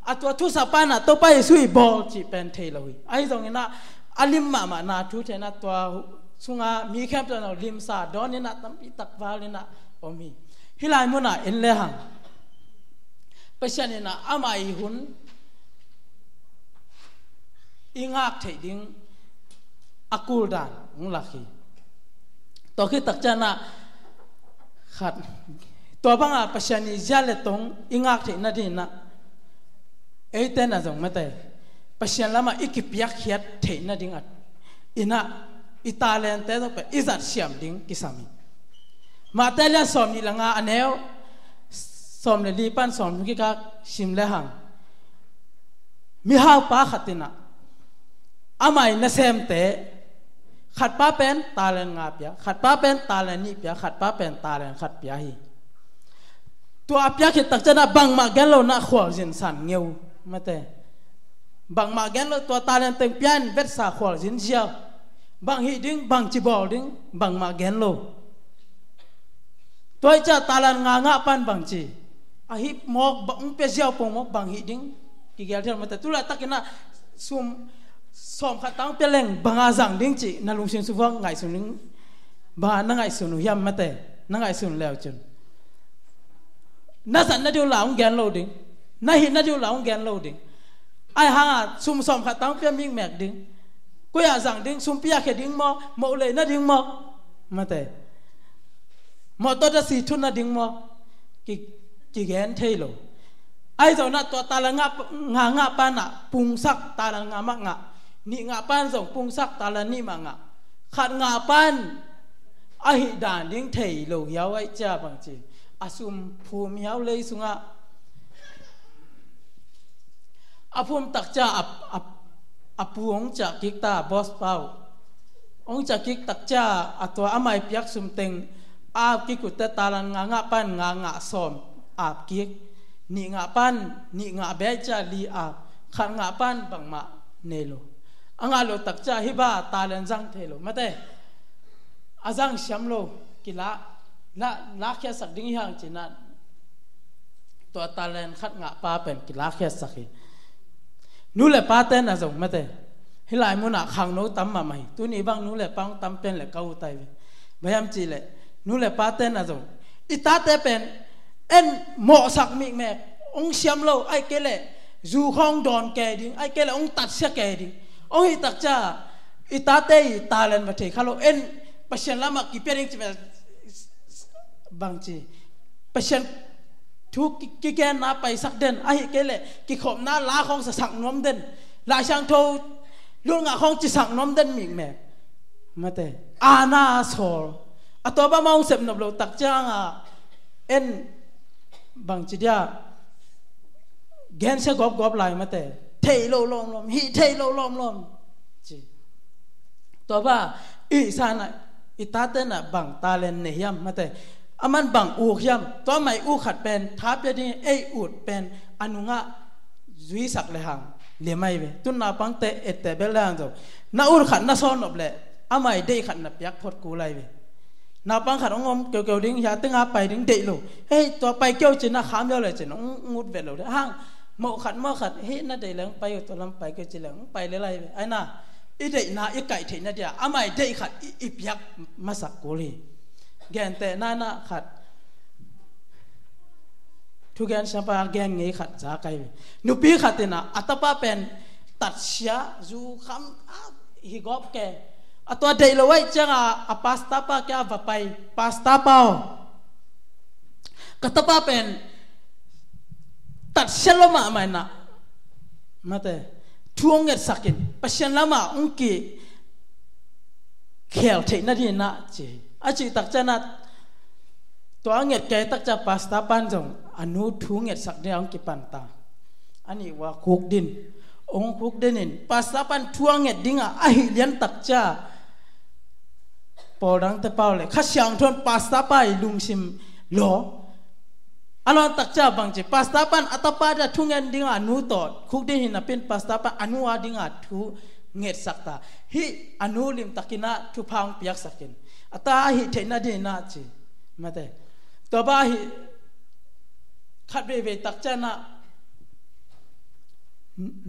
A tua thusapa in ah Topa Jesu i bawl cih pen thei lo hi. Ahi zongin ah a lim mahmah na thu thei in ah tua sungah mi khempeuh in ah limsa dawn in ah tampi tak val in ah om hi. Hih lai munah en le hang Pasian in ah amah i hun i ngak theih ding a kul dan hong lak hi. Tua khit takciang ah khat, tua banga Pasian i zia le tong i ngak theih nading in ah eite na zong mate, Pasian lamah i kipiakkhiat theih nading ah in ah i talente zong pen i zat siam ding kisam hi. Matthai lian sawm nih le nga a neu sawm le li pan sawm thum kikal sim le hang, mihaupa khat in ah amah i nasemte, khatpa pen talent nga pia, khatpa pen talent nih pia, khatpa pen talent khat pia hi. Tua a piak khit takciang ah bangmah gen lo in ah khualzin san ngeu mate. Bangmah gen lo, tua talent teng pia in vetsa khualzin ziau. Bang hih ding, bang ci bawl ding, bangmah gen lo. Tua hi ciang talent nga ngah pan bang ci, a hih mawk bang hong pia ziau pong mawk bang hih ding, kigel thial mate. Tu laitak in ah sum sawm khat tang pia leng banga zang ding cih na lungsim sung vuak ngaihsun ding, banga na ngaihsun uh hiam mate, na ngaihsun leu cun na zat nading uh la hong gen lo ding, na hih nading uh la hong gen lo ding. Ahi hanga sum sawm khat tang pia mikmek ding, koi-ah zang ding, sumpi a khia ding maw, moh lei nading maw, mate, mawtaw tasi thut nading maw, ki, kigen thei lo. Ahi zongin ah tua talent nga, nga ngah pan ah pungsak talent nga mah ngah. Nih ngah pan zong pungsak talent nih mah ngah. Khat ngah pan ahih dan ding thei lo hiau ahih ciang bangci, a sum phum hiau lei sungah. A phum tak ciang a, a, a pu hong ciah kik ta, boss pa uh. Hong ciah kik tak ciang a tua amah i piak sum teng a kikutte talent nga ngah pan nga ngah sawm ap kik. Nih ngah pan nih ngah bek ciang li ap. Khat ngah pan bangmah nei lo. A ngah lo tak ciang hih bang talent zang thei lo mate. A zang siam lo, kila, la, lakhiatsak ding hi hang ci-in ah tua talent khat ngah pa pen kilakhiatsak hi. Nu le pate na zong mate, hih lai munah khangno tam mahmah hi. Tuni bang nu le pa hong tam pen le ka ut ai ve. Bang hiam cih leh nu le pate na zong i tate pen en mawhsak mikmek, hong siam lo, ahih kei leh zu khawng dawn kei ding, ahih kei leh hong tatsia kei ding. Hong hih tak ciang i tate i talent va thei kha lo, en Pasian lamah kipia ding ci ve. Bangci, Pasian thu ki, kigenna paisak den, ahih kei leh kikhopna la khawng sasak nuam den, Lai Siangtho lulngah khawng cisak nuam den mikmek mate, aana sawl. A tua bang mah hong sep nop lo tak ciangah en bangci dia gensia gawpgawp lai mate, thei lo lawmlawm, hih thei lo lawmlawm ci. Tua bang i san ah i tate na bang talent nei hiam mate, aman bang uk hiam, tua mai uk khat pen tha pia ding ei ut pen a nungah zuisak le hang liam ai ve. Tun naupangte etteh bel le hang zo, na ut khat na sawl nop leh amah i deih khat na piak phot kul ai ve. Naupang khat hong om keukeu ding, hia tenga pai ding deih lo. Hei, tua pai keu cin a kham yau le cin hong ngut vet lo de hang. Moh khat moh khat, hei, na deih le hong pai uh, tua lam pai keu cin le hong pai le lai ve. Ai na, i deihna i kaih theihna dia amah i deih khat i, i piak masak kul hi. Gentehna na khat thugen siapa gen ngei khat za kai ve. Nupi khat in ah a tapa pen tatsia, zu kham, a, hi gawp ke. A tua deih lo ahih ciangah a pastor pa kiang va pai, pastor pa aw, ka tapa pen tatsia lo mahmah in ah mate, thu hong ngetsak in Pasian lamah hong ki khel theihna dingin ah ci. A cih tak ciangah tua a nget kei tak ciang pastor pan zong a nu thu ngetsak dingah hong kipan ta. A nih ua khukdin, hong khukdin in pastor pan thu a nget dingah a hih lian tak ciang pawl dangte pau le Kha Siangtho in pastor pa i lungsim law. A lawn tak ciang bangci, pastor pan a tapa dia thu ngen dingah a nu tawh khukdin hi napi in pastor pan a nu a dingah thu ngetsak ta. Hih a nu limtakin ah thupha hong piaksak in a ta a hih theihna dingin ah ci mate. Tua bang a hih khat veivei tak ciangah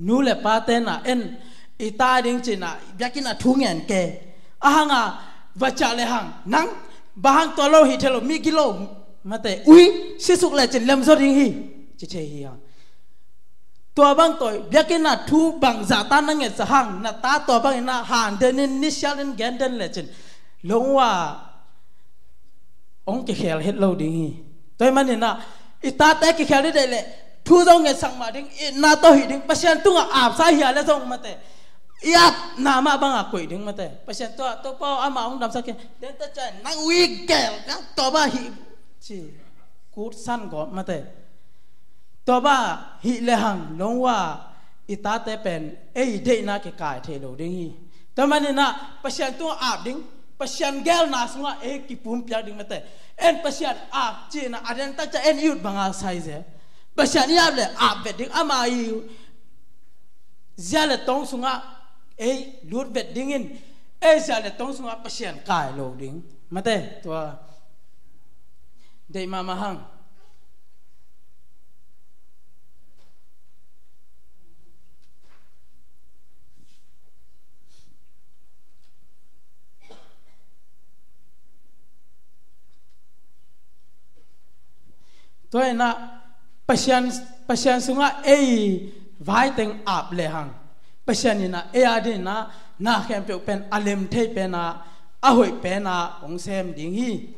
nu le pate na en i ta ding cin ah biakinn ah thu ngen ke. A hang a va ciah le hang, nang bang hang tua lo hih thei lo, mi gilo mate, ui sisuk le cin lemzaw ding hi ci thei hi hang. Tua bang tawh biakinn ah thu bangzah ta na ngetsak hang, na ta tua bangin ah han den in, nisial in gen den le cin, long ua hong kikhel het lo ding hi. Tua ahih manin ah i tate kikhel hi deih leh thu zong ngetsak mah ding, itna tawh hih ding, Pasian tungah apsa hia le zong mate, i apna mah bangah koih ding mate. Pasian tua, Topa aw, amah hong damsak hi, den ta ciang nang ui gel, nang tua bang hih ci, kutsan gawp mate. Tua bang hih le hang long ua i tate pen ei deihna kikai thei lo ding hi. Tua manin ah Pasian tungah ap ding, Pasian gelna sungah ei kipumpiak ding mate. En Pasian ap cihna a den tak ciang en i ut banga sai ze. Pasian i ap le ap vet ding, ama i zia le tong sungah ei lut vet dingin, ei zia le tong sungah Pasian kai lo ding mate. Tua deih mahmah hang. Tua in ah Pasian, Pasian sungah ei vaiteng ap le hang, Pasian in ah ei a dingin ah na khempeuh pen a lem thei pen ah, a hoih pen ah hong sem ding hi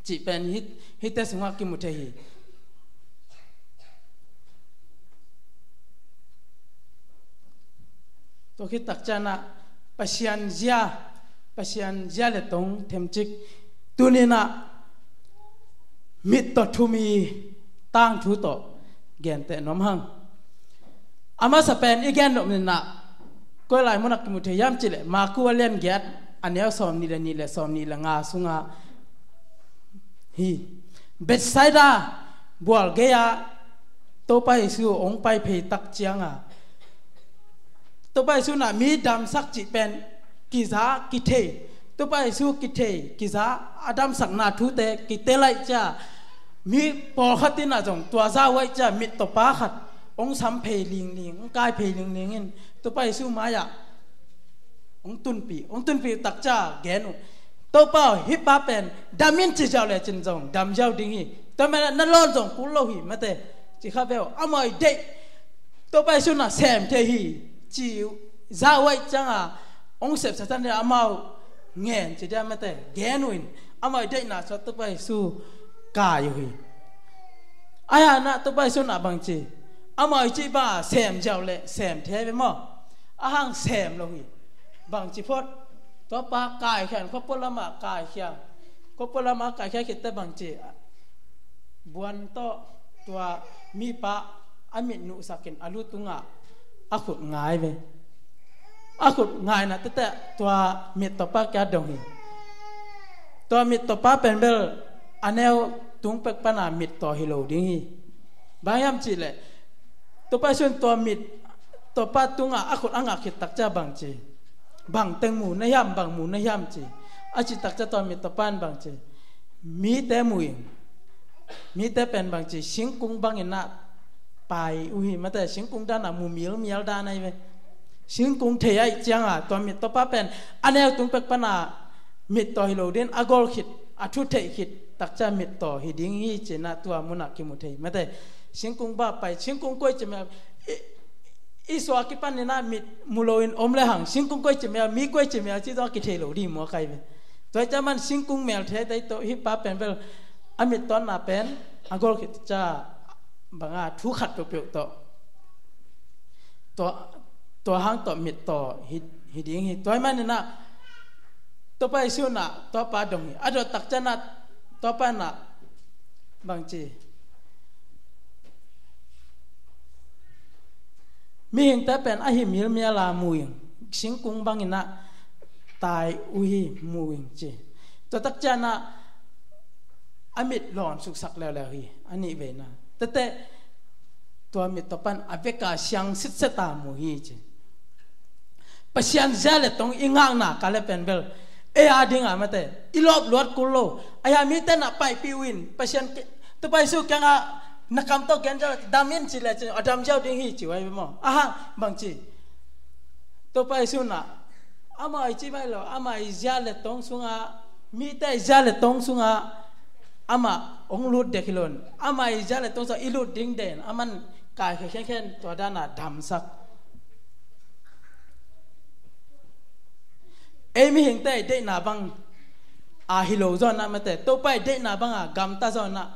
cih pen hih, hihte sungah kimu thei hi. Tua khit takcianah Pasian zia, Pasian zia le tong themcik tuninah mittaw thum i tangthu tawh genteh nuam hang. A masa pen i gen nop ninah koi lai munah kimu thei hiam cihleh Maku a lian giat a neu sawm nih le nih le sawm nih le nga sungah hi. Bethsaida bual gei-ah Topa Jesu hong pai phei tak cianga Topa Jesu nah mi damsak cih pen kiza kithei, Topa Jesu kithei kiza a damsakna thute kite laih cia mi pawlkhat inah zong tua za uaih cia mittaw pa khat hong sam phei lingling, hong kai phei lingling in Topa Jesu mai-ah hong tunpih, hong tunpih takcia gen uh. Topa aw, hih pa pen dam in ci ziau lecin zong dam ziau ding hi. Tua mena na lawn zong kul lo hi mate. Ci kha veu amau i deih Topa Jesu nah sem thei hi. Ci za uaih cianga hong sepsa tan dia amau ngen ci dia mate. Gen uh in amau i deihna suat Topa Jesu kai uh hi. Ahianah Topa Jesu nah bangci amau i cih banga sem ziau le sem thei ve maw? A hang sem lo hi. Bangci phot tua pa kaikhia in khuapua lamah kaikhia, khuapua lamah kaikhia khitte bangci buan tawh tua mipa a mit nuhsakin a lu tungah a khut ngai ve. A khut ngaina tete tua mittawpa kia dong hi. Tua mittawpa pen bel a neu tung pek pana mittaw hi lo ding hi. Bang hiam cihleh Topa Jesu in tua mittawpa tungah a khut a ngak khit takcia bangci bang teng mu na hiam, bang mu na hiam ci a cih takcia tua mittawpa in bangci mite mu ing. Mite pen bangci singkung banginah pai uh hi mate. Singkung danah mu milmial dan ahi ve. Singkung thei aih cianga tua mittawpa pen a neu tung pek pana mittaw hi lo din a gol khit a thu theih khit takcia mittaw hi ding hi cinah tua munah kimu thei mate. Singkung ba pai singkung koi ci mel i, i suak kipaninah mit mu loin om le hang singkung koi ci mel mi koi ci mel ci zong a kithei lo ding mua kai ve. Tua cia man singkung mel thei tei tawh hih pa pen bel a mittawnna pen a gol khit cia banga thu khat peuhpeuh tawh tua, tua hang tawh mittaw hi, hi ding hi. Tua hi maninah Topa Jesu nah tua pa dong hi. A dot takcianah tua pa nah bangci mihingte pen ahi milmiala mu ing. Singkung banginah tai uh hi mu ing ci. Tua takcianah a mit lawn suksak leuleu hi. A nih veina tete tua mittawpan a veka siang sitseta mu hi ci. Pasian zia le tong i ngakna ka le pen bel ei a dinga mate i lawp luat kul lo. Aia mite na paipih uh in Pasian Topa Jesu kiangah na kam tawh gen ziau dam in ci le ci a dam ziau ding hi ci uh ai ve maw? Aha bangci Topa Jesu na ama i ci vai lo ama i zia le tong sungah mite i zia le tong sungah ama hong lut dek hi lo in ama i zia le tong sungah i lut ding den aman kaikhia khenkhen tua dana damsak. Ei mihingte i deihna bang a hi lo zawnah mate Topa i deihna banga gamta zawnah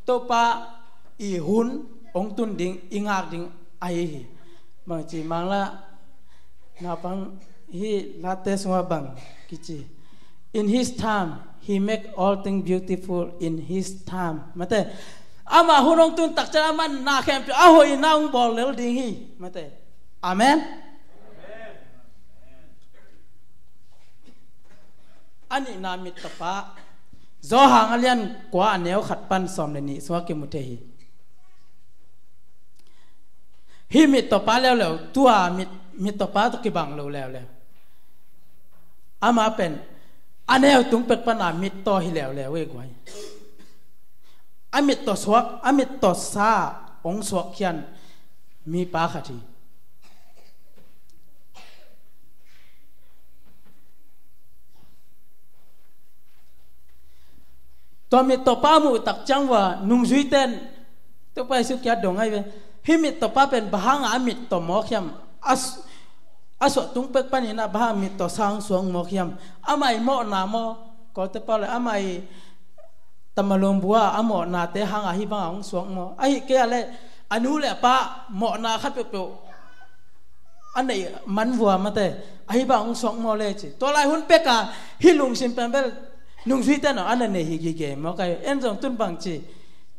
Topa i hun hong tun ding i ngak ding ahi hi. Bangci mangla naupang hi late sungah bang kici in his time he make all thing beautiful in his time mate. Ama hun hong tun takcian aman na khempeuh a hoihna hong bawl lel ding hi mate. Amen. A nihna mittawpa Johan a lian kua a neu khat pan sawm le nih sungah kimu thei hi. Hih mittawpa leuleu tua mit, mittawpa tawh kibang lo leuleu. Ama pen a neu tung pek pana mittaw hi leuleu ei guai. A mittaw suak a mittaw sa hong suak khian mipa khat hi. Tua mittawpa muh tak ciang ua nungzuiten Topa Jesu kiat dong ahi ve. Hih mittawpa pen bang hanga a mittaw mawk hiam? A suah tung pek paninah bang hanga mittaw sang suang mawk hiam? Amah i mawhna maw? Kawlte pau le amah i tamalum bua a mawhnate hanga hih banga hong suak maw? Ahi kei a le a nu le a pa mawhna khat peuhpeuh a neih man vua mate, ahi bang hong suak maw le ci. Tua lai hun peka hih lungsim pen bel nungzuite no a na nei hi gige maw kai. En zong tun bang ci,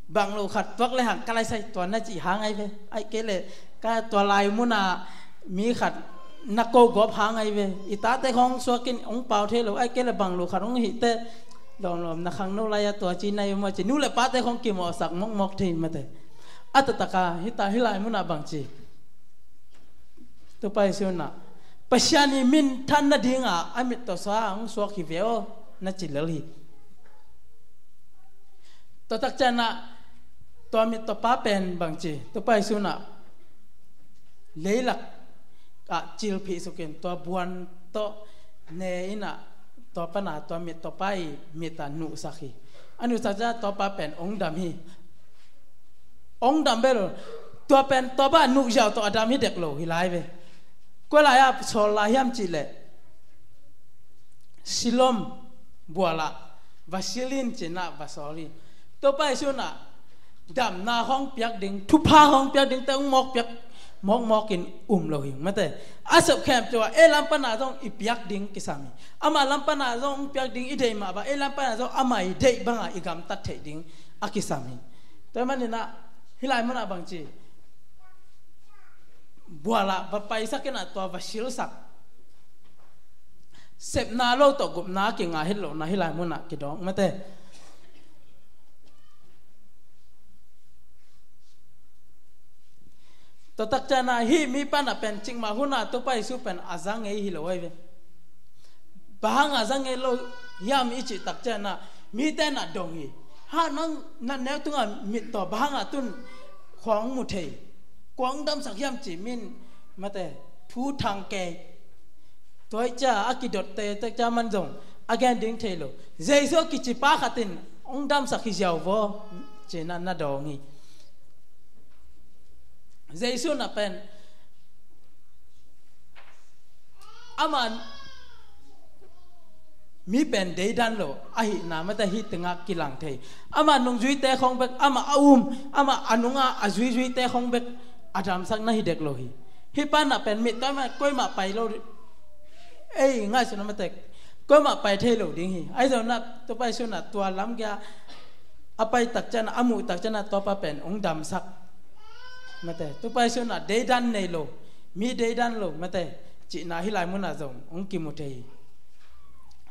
bang lo khat tuak le hang ka lai sai tua na ci hang ai ve. Ai kei le ka tua lai muna mi khat na ko gawp hang ai ve. I tate khong suakin hong pau thei lo, ai kei le bang lo khat hong hihte lawmlawm na khang no lai a tua ci nai maw ci, nu le pate khong kimawhsak mawkmawk thei mate. A tataka hita hih lai muna bang ci, Topa Jesu na Pasian i minthan nadinga a mittawsa hong suak hi ve aw na ci lel hi. Tua takciana tua mittawpa pen bang ci, Topa Jesu na leilak ah cilphih sukin tua buan tawh ne ina tua pana tua mittawpa i mita nuhsak hi. A nuhsak ciana tuapa pen ong dam hi. Ong dam bel tua pen tuapa nuh ziau tawh a dam hi dek lo hi lai ve. Kua lai a sawl lai hiam cih leh Siloam bualah va silin cina va sawl hi. Topa Jesu na damna hong piak ding, thupha hong piak ding te hong mawk piak mawkmawkin um lo hi mate. A sep khempeuh a ei lam pana zong i piak ding kisam hi. Ama lam pana zong hong piak ding i deih mah bang, ei lam pana zong ama i deih banga i gamtat theih ding a kisam hi. Tua maninah hih lai munah bang ci, bualah va paisak inah tua va silsak. Sepna lo tawh gupna a kinga hi lo na hih lai munah kidawk mate. Tua takciana hih mi pana pen cikmah huna Topa Jesu pen a za ngei hi lo ai ve. Bang hanga za ngei lo hiam i cih takciana mite na dong hi. Ha nang na neu tunga mit tawh bang hanga tun khong mu thei, khong damsak hiam ci min mate thu thang kei. Tua hi cia a kidotte takcia man zong a gen ding thei lo. Jesu a kici pa khatin hong damsak hi ziau vaw cina na dawng hi. Jesu na pen ama mi pen deidan lo ahihna mate hih tengah kilang thei. Ama nungzuite khong bek, ama a um, ama a nunga a zuizuite khong bek a damsak na hi dek lo hi. Hih pana pen mit tawh mah koimah pai lo, ei ngaihsutna mate koimah pai thei lo ding hi. Ahi zongna Topa Jesu na tua lamgia a pai takciana a muh takciana tuapa pen hong damsak mate. Topa Jesu na deidan nei lo, mi deidan lo mate cihna hih lai munah zong hong kimu thei hi.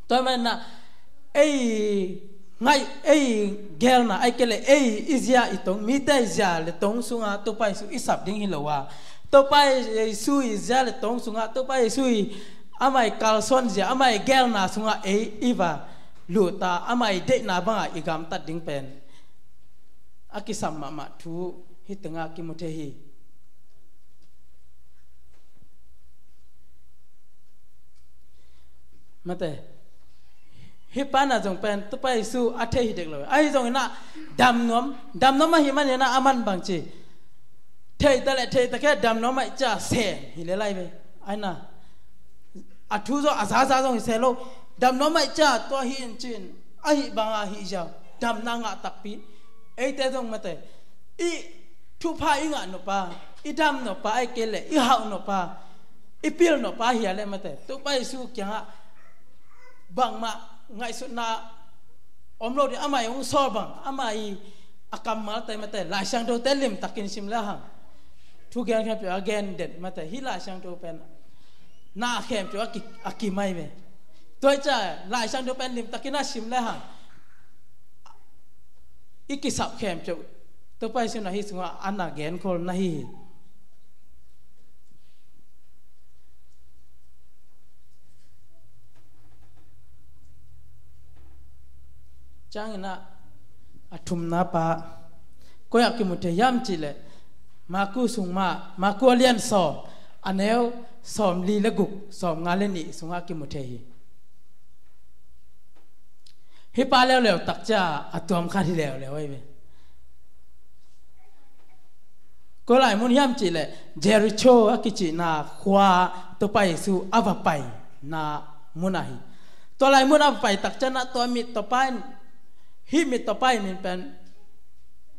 Tua maninah ei ngaih ei gelna ai kei le ei i zia i tong, mite i zia le tong sunga Topa Jesu i sap ding hi lo a, Topa Jesu i zia le tong sunga Topa Jesu i ama i kalsuan zia ama i gelna sunga ei i va luta ama i deihna banga i gamtat ding pen a kisam mahmah thu hih tengah kimu thei hi. Mate hih pana zong pen Topa Jesu a thei hi dek lo. Ahi zong inah damnuam damnuam ahi man inah a man bang ci, thei ta le thei ta khe damnuam ahi cia sen hi le lai ve. Aina a thu zong a zaza zong hi se lo. Damnuam ahi cia tua hi in cin ahi banga hi ziau damna ngah takpi. Eite zong mate i thupha i ngah noppa, i dam noppa ai kei le i hauh noppa, i pil noppa hia le mate Topa Jesu kiangah bangmah ngaihsutna om lo ding. Ama i hong sawl bang ama i a kammalte mate Lai Siangthote limtakin sim le hang thu gen khempeuh a gen den mate hih Lai Siangtho pen na khempeuh a ki, a kimai ve. Tua hi cia Lai Siangtho pen limtakin a sim le hang i kisap khempeuh Topa Jesu na hih sungah a na genkhol na hi hi. Cianginah a thumna pa koi ah kimu thei hiam cih leh Maku sung mah, Maku a lian sawm a neu sawm li le guk, sawm nga le nih sungah kimu thei hi. Hih pa leuleu takcia a tuam khat hi leuleu ahi ve. Koi lai mun hiam cih leh Jericho a kicihna khua Topa Jesu a va paina mun ahi. Tua lai mun a va pai takcianah tua mittawpa in, hih mittawpa in min pen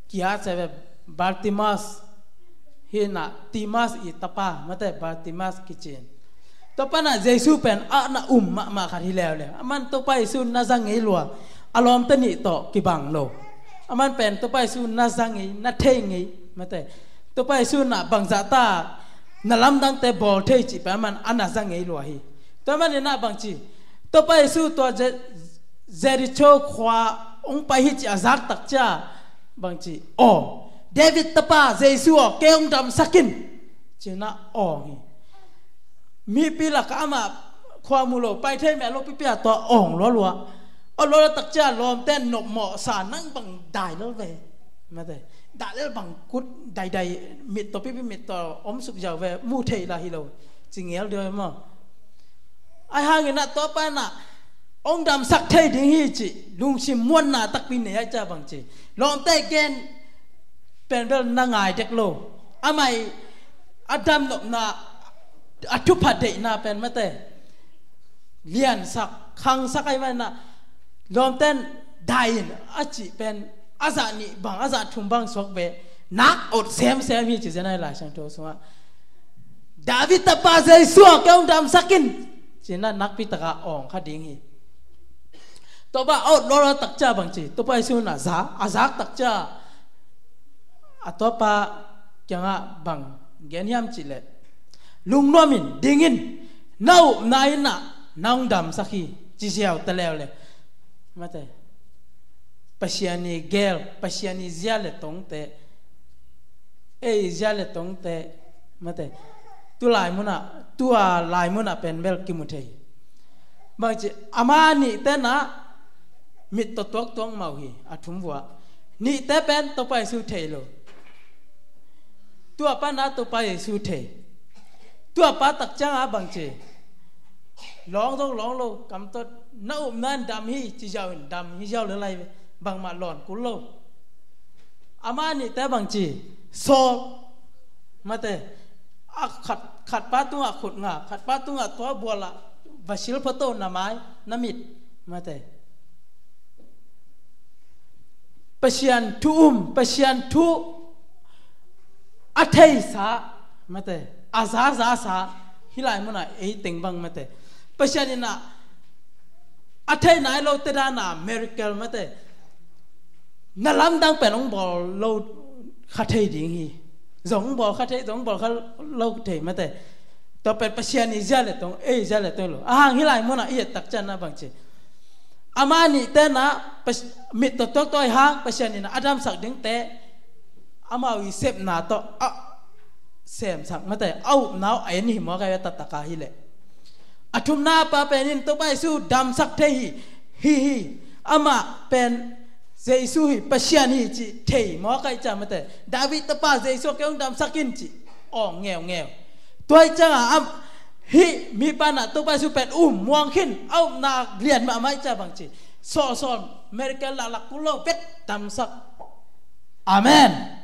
kia se ve, Bartimaeus. hi na, Timas i tapa, mate, Bartimas kici in. Tua pana Jesu pen a na um mahmah khat hi leuleu. Aman Topa Jesu na za ngei lua, a lawmte nih tawh kibang lo. Aman pen Topa Jesu na za ngei, na thei ngei, mate. Topa Jesu na bangzah ta na lamdangte bawl thei cih pen aman a na za ngei lua hi. Tua manin ah bangci, Topa Jesu tua Je-, Jericho khua hong pai hi cih a zak tak cia, bangci, aw, David tapa Jesu aw, kei hong damsak in, ci-in ah awng hi. Mipi lakah amah khua mu lo, pai thei meh lo pipi a tua awng lualua. Aw, lualua tak cia lawmte nopmawh sa, nang bang dai lel ve, mate. Dai lel bang kut daidai, mit tawh pipi mit tawh om suk ziau ve, mu thei la hi lo, ci ngel dih maw. Ahi hangin ah tua pana hong damsak thei ding hi cih lungsim muanna takpi nei ahih ciang bangci, lawmte gen pen bel na ngai dek lo. Amah i a damnopna, a thupha deihna pen, mate, liansak, khangsak ahih manin ah lawmten dai in a cih pen a zah nih bang, a zah thum bang suak ve, nak ot semsem hi ci zen ahi Lai Siangtho sungah. David tapa Jesu aw, kei hong damsak in, ci-in ah nakpi taka awng kha ding hi. Tua pa a ot lualua tak cia bangci, Topa Jesu na za, a zak tak cia, a tuapa kiangah bang gen hiam cih leh, lungnuam in, ding in, na upna in ah na hong damsak hi, ci ziau ta leuleu. Mate. Pasian i gel, Pasian i zia le tongte, ei zia le tongte, mate, tu lai munah, tua lai munah pen bel kimu thei. Bangci, ama nihte na mit tawh tuaktuak mah uh hi, a thum vua. Nihte pen Topa Jesu thei lo. Tua pana Topa Jesu thei. Tua pa tak ciangah bangci, lawng zong lawng lo, kam tawh na upna in dam hi, ci ziau in dam hi ziau lel lai ve, bangmah lawn kul lo. Ama nihte bangci, sawl, mate, a khat, khat pa tungah khut nga, khat pa tungah tua bual ah va sil photo na mai, na mit, mate. Pasian thu um, Pasian thu a theisa, mate, a zaza sa, hih lai munah ei teng bang, mate. Pasian in ah a thei nai lote dan a miracle, mate, na lamdang pen hong bawl lo kha thei ding hi. Zong hong bawl kha thei, zong hong bawl kha lo thei, mate. Tua pen Pasian i zia le tong, ei zia le tong lo. A hang hih lai munah i et tak ciang na bangci, ama nihte na Pas-, mit tawh tuaktuak ahih hang Pasian in a damsak dingte amau i sepna tawh a semsak, mate, a upna uh a en hi maw, ka hi a taktaka hi leh. A thumna pa pen in Topa Jesu damsak thei hi, hi, hi. Amah pen Jesu hi, Pasian hi cih thei maw, ka hi ciang, mate. David tapa Jesu, kei hong damsak in cih awng ngeungeu. Tua hi ciangah am, hih mipa na Topa Jesu pen um muang khin, a upna lian mahmah hi ciang bangci, sawlsawl, miracle laklak kul lo, vet damsak. Amen.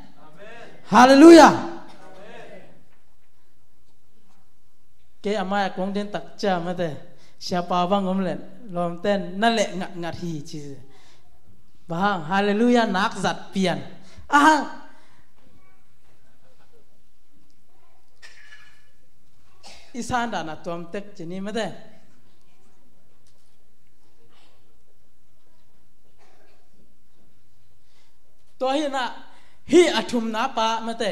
Halleluiah. Kei a mai-ah kong din tak ciang, mate, siapa bang om leh lawmten na leh ngatngat hi ci. Bang hang, halleluiah, nak zat pian. Aha. I san dan a tuam tek ci ni, mate. Tua hi na, hih a thumna pa, mate,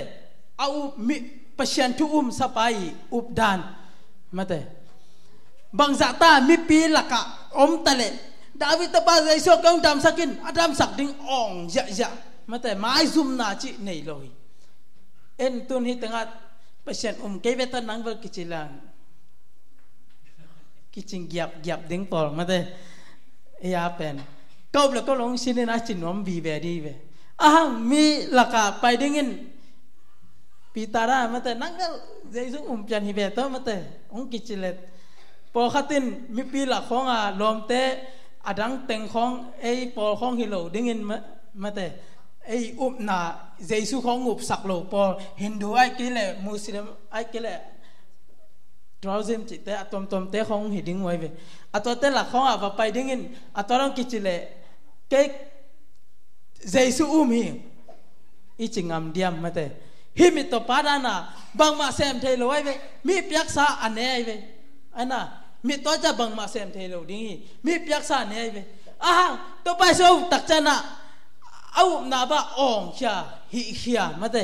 a up mi, Pasian thu umsa pa i updan, mate. Bangzah ta mipi lakah om ta leh, David tapa Jesu, kei hong damsak in, a damsak ding awng ziahziah, mate, maizumna cih nei lo hi. En tun hih tengah Pasian um kei ve ta nang bel kici lang, kicing giapgiap ding pawl, mate. Ei a pen ka up le ka lawng sin in a ci nuam vive dih ve. A hang mi lakah pai dingin Peter a, mate, nang bel Jesu um pian hi ve tawh, mate, hong kici let. Pawlkhat in mipi lak khawng a lawmte, a dang teng khawng, ei pawl khawng hi lo dingin, ma-, mate, ei upna Jesu khawng upsak lo pawl, Hindu ai kei le, Muslim ai kei le, Druze cihte a tuamtuamte khawng hi ding uh ai ve. A tuate lak khawng a va pai dingin a tua dong kici leh, kei Jesu um hi, i ci ngam diam, mate. Hih mittaw pa dan a bangmah sem thei lo ahi ve. Mi piaksa a ne ahi ve. Ahi na, mittaw ciang bangmah sem thei lo ding hi. Mi piaksa a ne ahi ve. Ahang Topa Jesu a up tak ciang a, a upna bang awngkhia, hihkhia mate.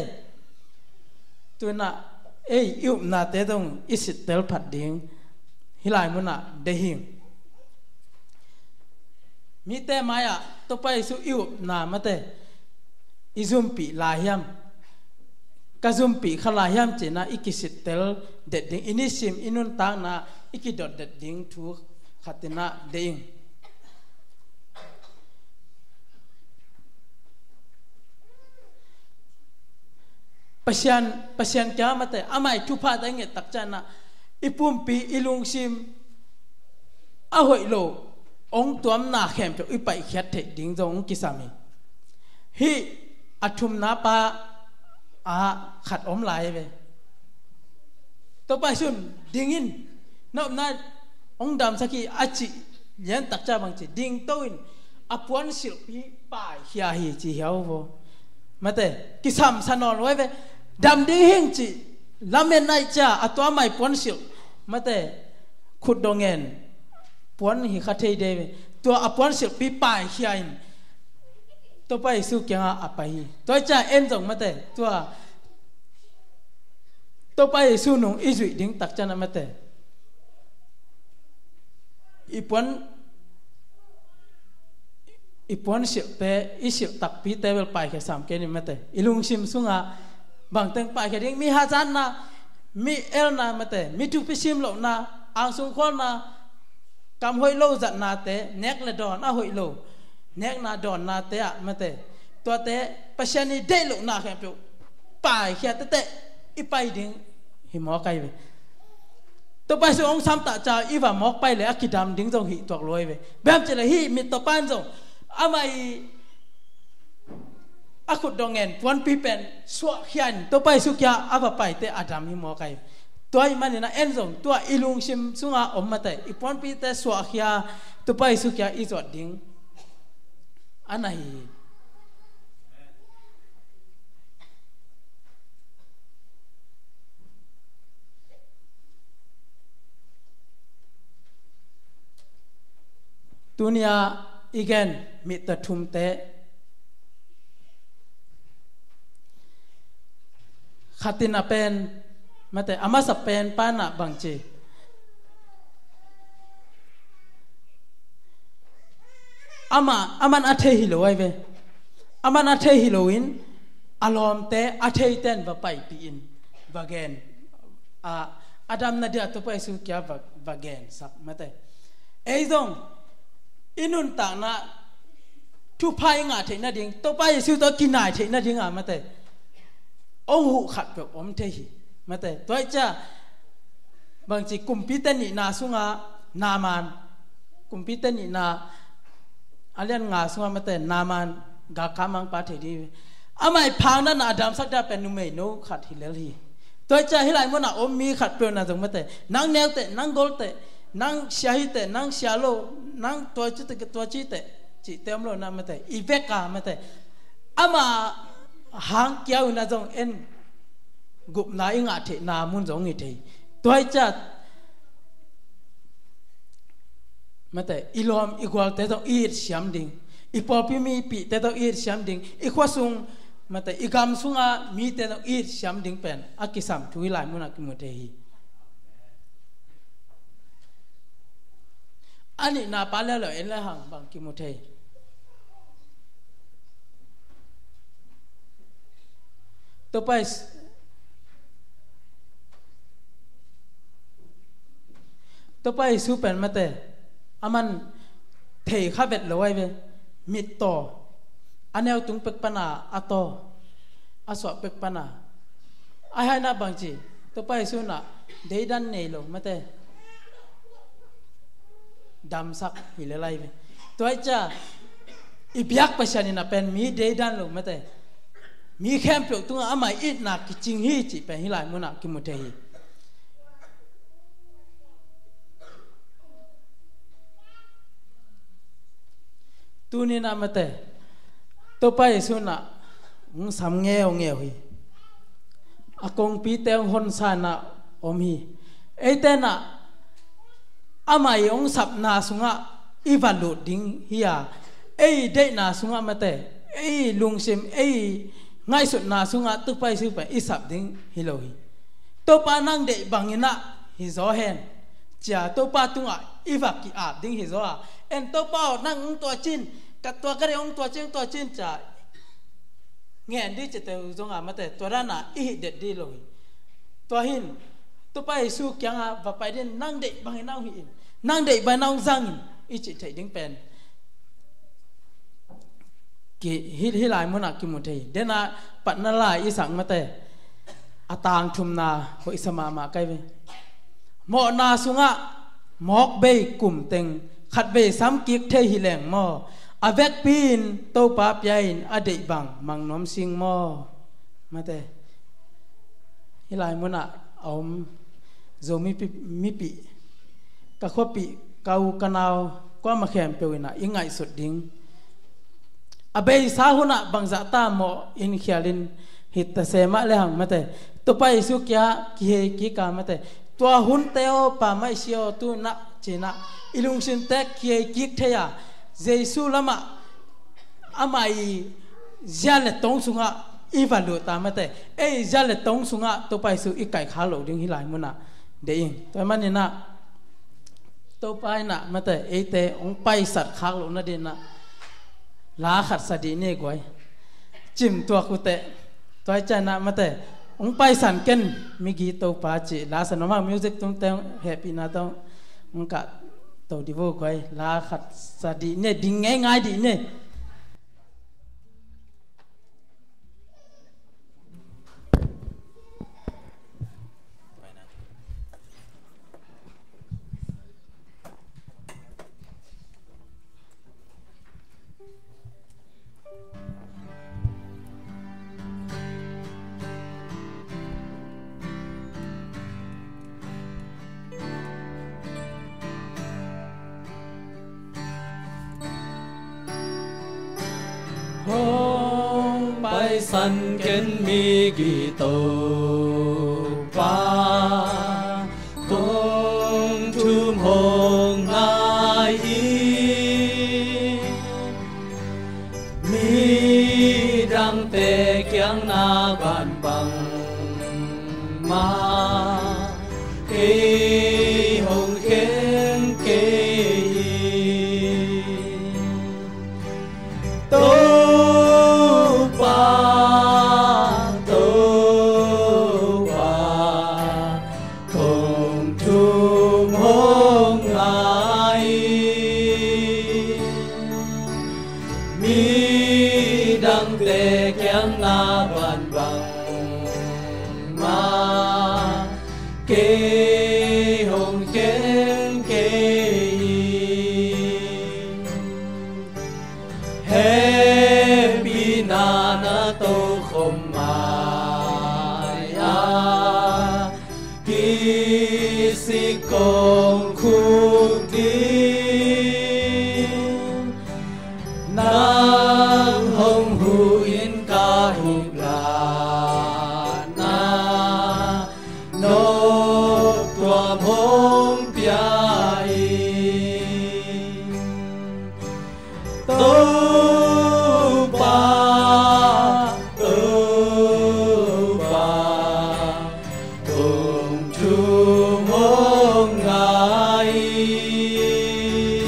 Tu-in ei i upnate zong i sittel phat ding hih lai munah deih hi. Mite mai-ah Topa Jesu i upna mate, i zumpih lai hiam, ka zumpih kha lai hiam ci-in i kisittel det ding, i nisim i nuntakna i kidot det ding thu khat in deih ing. Pasian, Pasian kiang mate, amah i thuphate i nget tak ciang a, i pumpi, i lungsim a hoih lo hong tuamna khempeuh i paihkhiat theih ding zong hong kisam hi. Hih a thumna pa ah khat om lai ve. Topa Jesu in, "Ding in, na upna hong damsak hi," a cih lian tak ciang bang ci, dingto in, a puansilhpi paikhia hi ci hiau vo. Mate, kisamsa nawn lo ahi ve. Dam ding hi ing ci lamen ahih ciang a tua mai puansilh mate, khutdawh ngen puan hi kha thei dei ve. Tua a puansilhpi paikhia in Topa Jesu kiangah a pai hi. Tua ahih ciang en zong mate, tua Topa Jesu nung i zuih ding tak ciang a mate, i puan, i puansilhte, i silh takpite bel paikhia sam kei ni mate. I lungsim sungah bangteng paikhia ding, mi hazatna, mi elna mate, mi thupi sim lohna, angsung khualna, kam hoih lo zatnate, nek le dawn a hoih lo, nekna dawnnate ah mate, tuate Pasian i deih lohna khempeuh paikhia tehteh i pai ding hi mawk ahi ve. Topa Jesu hong sam tak ciang i va mawk pai leh a kidam ding zong hi tuak lo ahi ve. Bang hiam cih leh hih mittaw pa in zong amah i a khutdawh ngen puanpi pen suahkhia in Topa Jesu kiang a va paiteh a dam hi mawk ahi. Tua ahih manin a en zong tua i lungsim sungah om mate, i puanpite suahkhia Topa Jesu kiang i zuat ding a na hi hi. Tuni-a i gen mittaw thumte, khat in a pen mate, a masa pen pa in a bang ci, amah, aman a thei hi lo ahi ve. Aman a thei hi loin a lawmte, a theite in va paipih in va gen, a, a damna dia Topa Jesu kiang va, va gensak mate. Ei zong i nuntakna thupha i ngah theih nading, Topa Jesu tawh kinai theih nading a mate, hong huh khat peuh om thei hi mate. Tua ahih ciang bang ci, kumpite nihna sungah Naaman, kumpite nihna a lian nga sungah mate, Naaman galkap mangpa thei ding hi. Amah i phakna a damsak dia pen numei no khat hi lel hi. Tua ahih ciang hih lai munah om mi khat peuh na zong mate, nang neu teh, nang gol teh, nang sia hi teh, nang sia lo, nang tua ci teh, tua ci teh cihte om lo na mate, i vek a mate, amah hang kiau in a zong en gupna i ngah theihna mun zong hi thei. Tua ahih ciang mate, i lawm i gualte zong i it siam ding, i pawlpi mipihte zong i it siam ding, i khua sung mate, i gam sunga mite zong i it siam ding pen a kisam thu hih lai munah kimu thei hi. A nihna pa leuleu en le hang bang kimu thei? Topa Jes-, Topa Jesu pen mate, aman thei kha vet lo ahi ve. Mittaw, a neu tung pek pana a taw, a suah pek pana, a haina bangci, Topa Jesu na deidan nei lo mate, damsak hi le lai ve. Tua ahih ciang i biak Pasian in a pen mi deidan lo mate, mi khempeuh tungah amah itna kicing hi cih pen hih lai munah kimu thei hi. Tuni-in a mate, Topa Jesu na hong sam ngeungeu hi. a kongpite hong honsa in ah om hi. Eite in ah amah i hong sapna sungah i va lut ding hi a, ei deihna sungah mate, ei lungsim, ei ngaihsutna sungah Topa Jesu pen i sap ding hi lo hi. Topa nang deih bangin ah hi zaw hen, ci-a Topa tungah i va ki-ap ding hi zaw a, en Topa aw nang hong tuaciin, ka tua ka deih hong tuaciin, hong tuaciin ci-a ngen ding cihte uh zong a mate, tua dan a i hih det ding lo hi. Tua hi in Topa Jesu kiangah va pai ding, nang deih bangin ah hong hih in, nang deih bangin ah hong zang in, i cih theih ding pen ki, hih, hih lai munah kimu thei hi. Den a patna lai i sak mate, a tang thumna hoihsa mahmah ka hi ve. Mawhna sungah mawk bei kum teng khatvei samkik thei hi leng maw, a vekpi-in Topa pia-in a deih bang mang nuam sing maw? Mate, hih lai munah a om Zomi pi-, mipih, ka khuapih, ka u ka nau, kuamah khempeuh in ah i ngaihsut ding, a beisa hunah bangzah ta mawh in khialin hi ta se mah lehang mate, Topa Jesu kiangah kihei kik a mate, tua hunte aw, Pa Maih Si aw, tu-in ah ci-in ah i lungsimte kihei kik thei a, Jesu lamah amah i zia le tong sungah i va lut a mate, ei zia le tong sungah Topa Jesu i kaihkhak loh ding hih lai munah deih ing. Tua ahih manin ah Topa in ah mate, eite hong paisat khak lohna dingin ah la khat sa dih ni guai. Cimtuak uh teh, tua hi ciangin ah mate, hong paisan ken migi Topa cih la sa nuam a, music tumte hong hehpihna tawh hong kahto dih vo guai. La khat sa dih ni, ding ngeingai dih ni. Hong paisan ken migi Topa, kong thum hong ngai hi. Midangte kiang na bangbang mah kei hong khen kei hi. Topa, Topa, kong thum hong ngai hi. Midangte kiang na bangbang mah kei hong khen kei hi. Hehpihna na tokhom mai-a kisik kong khuk ding, nang hong huh in ka hih latna noptuam hong pia hi. Topa, Topa, kong thum hong ngai hi.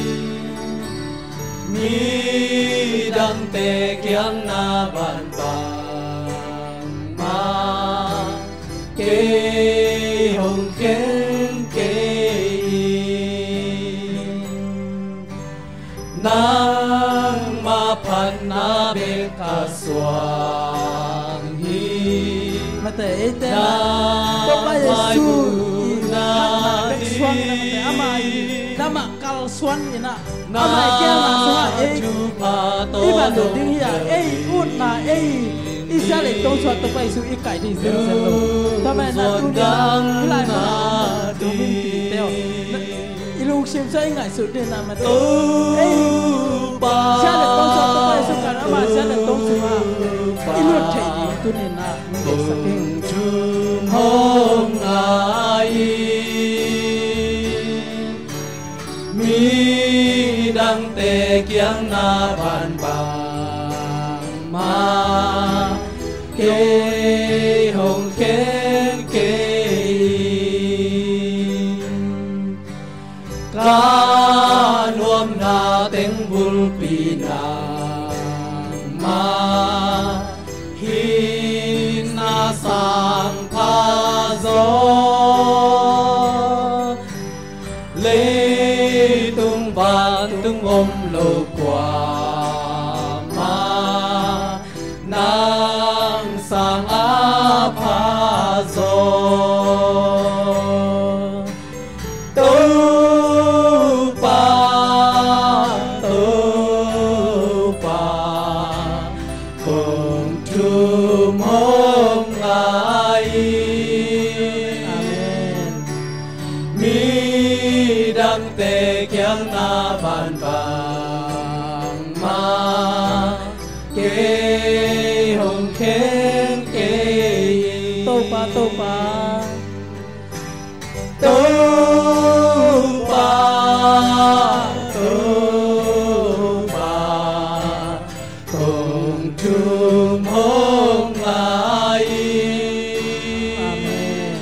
Midangte kiang na bangbang mah kei hong khen kei hi. Nangmah phatna bek ka suang hi. Mate, eite na Topa Jesu i phatna bek suang hi na mate, ama i lamah kalsuan hi na, ama i kiangah sungah ei i va lut ding hi a, ei utna, ei i zia le tong sungah Topa Jesu i kaih ding hi zel zel lo. Tua manin ah tuni-in ah i lai munah Zomi mipite aw, i lungsim sungah i ngaihsut ding na mate, ei zia le tong sungah Topa Jesu kaih, ama zia le tong sungah i lut theih ding tuni-in ah Thum hong ngai in, midangte kiang na bangbang mah kei hong khen kei in. Ka nuamna teng bulpi nangmah hi, na sang pha zaw. Leitung vantung om lo kuamah nang sang a pha zaw. Topa, Topa, kong thum hong ngai in. Amen. Midangte kiang na bangbang mah kei hong khen kei in. Topa, Topa. Topa, Topa, kong thum hong ngai in. Amen.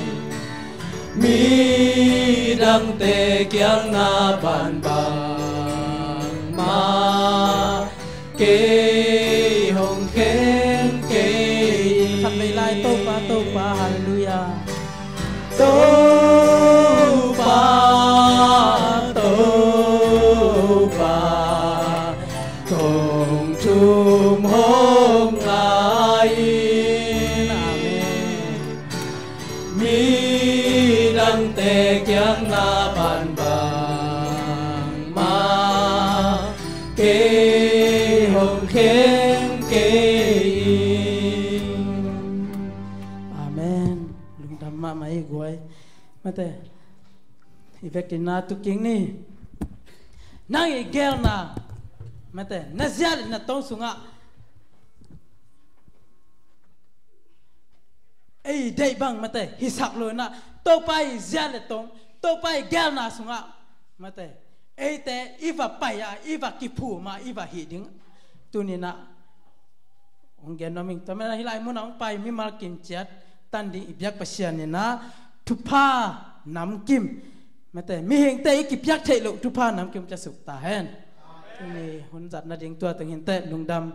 Midangte kiang na bangbang mah kei hong khen kei in. Khatvei lai, Topa, Topa, halleluiah. Topa, Topa, kong thum hong ngai in. Amen. Midangte kiang na bangbang mah kei hong khen kei in. Amen. Lungdam mahmah ei guai. Mate, i vekin na tuking ni. Nang i gelna, mate, na zia le na tong sungah ei deih bang, mate, hisak lo in ah, Topa i zia le tong, Topa i gelna sungah, mate, eite i va pai a, i va kiphum a, i va hih ding. Tuni in ah hong gen nuam ing. Tua manin ah hih lai munah hong pai mimal kim ciat tan ding i biak Pasian in ah thupha namkim, mate, mihingte i kipiak theih loh thupha namkim ciat suk ta hen. Tuni hun zat nading tua teng hi inteh. Lungdam.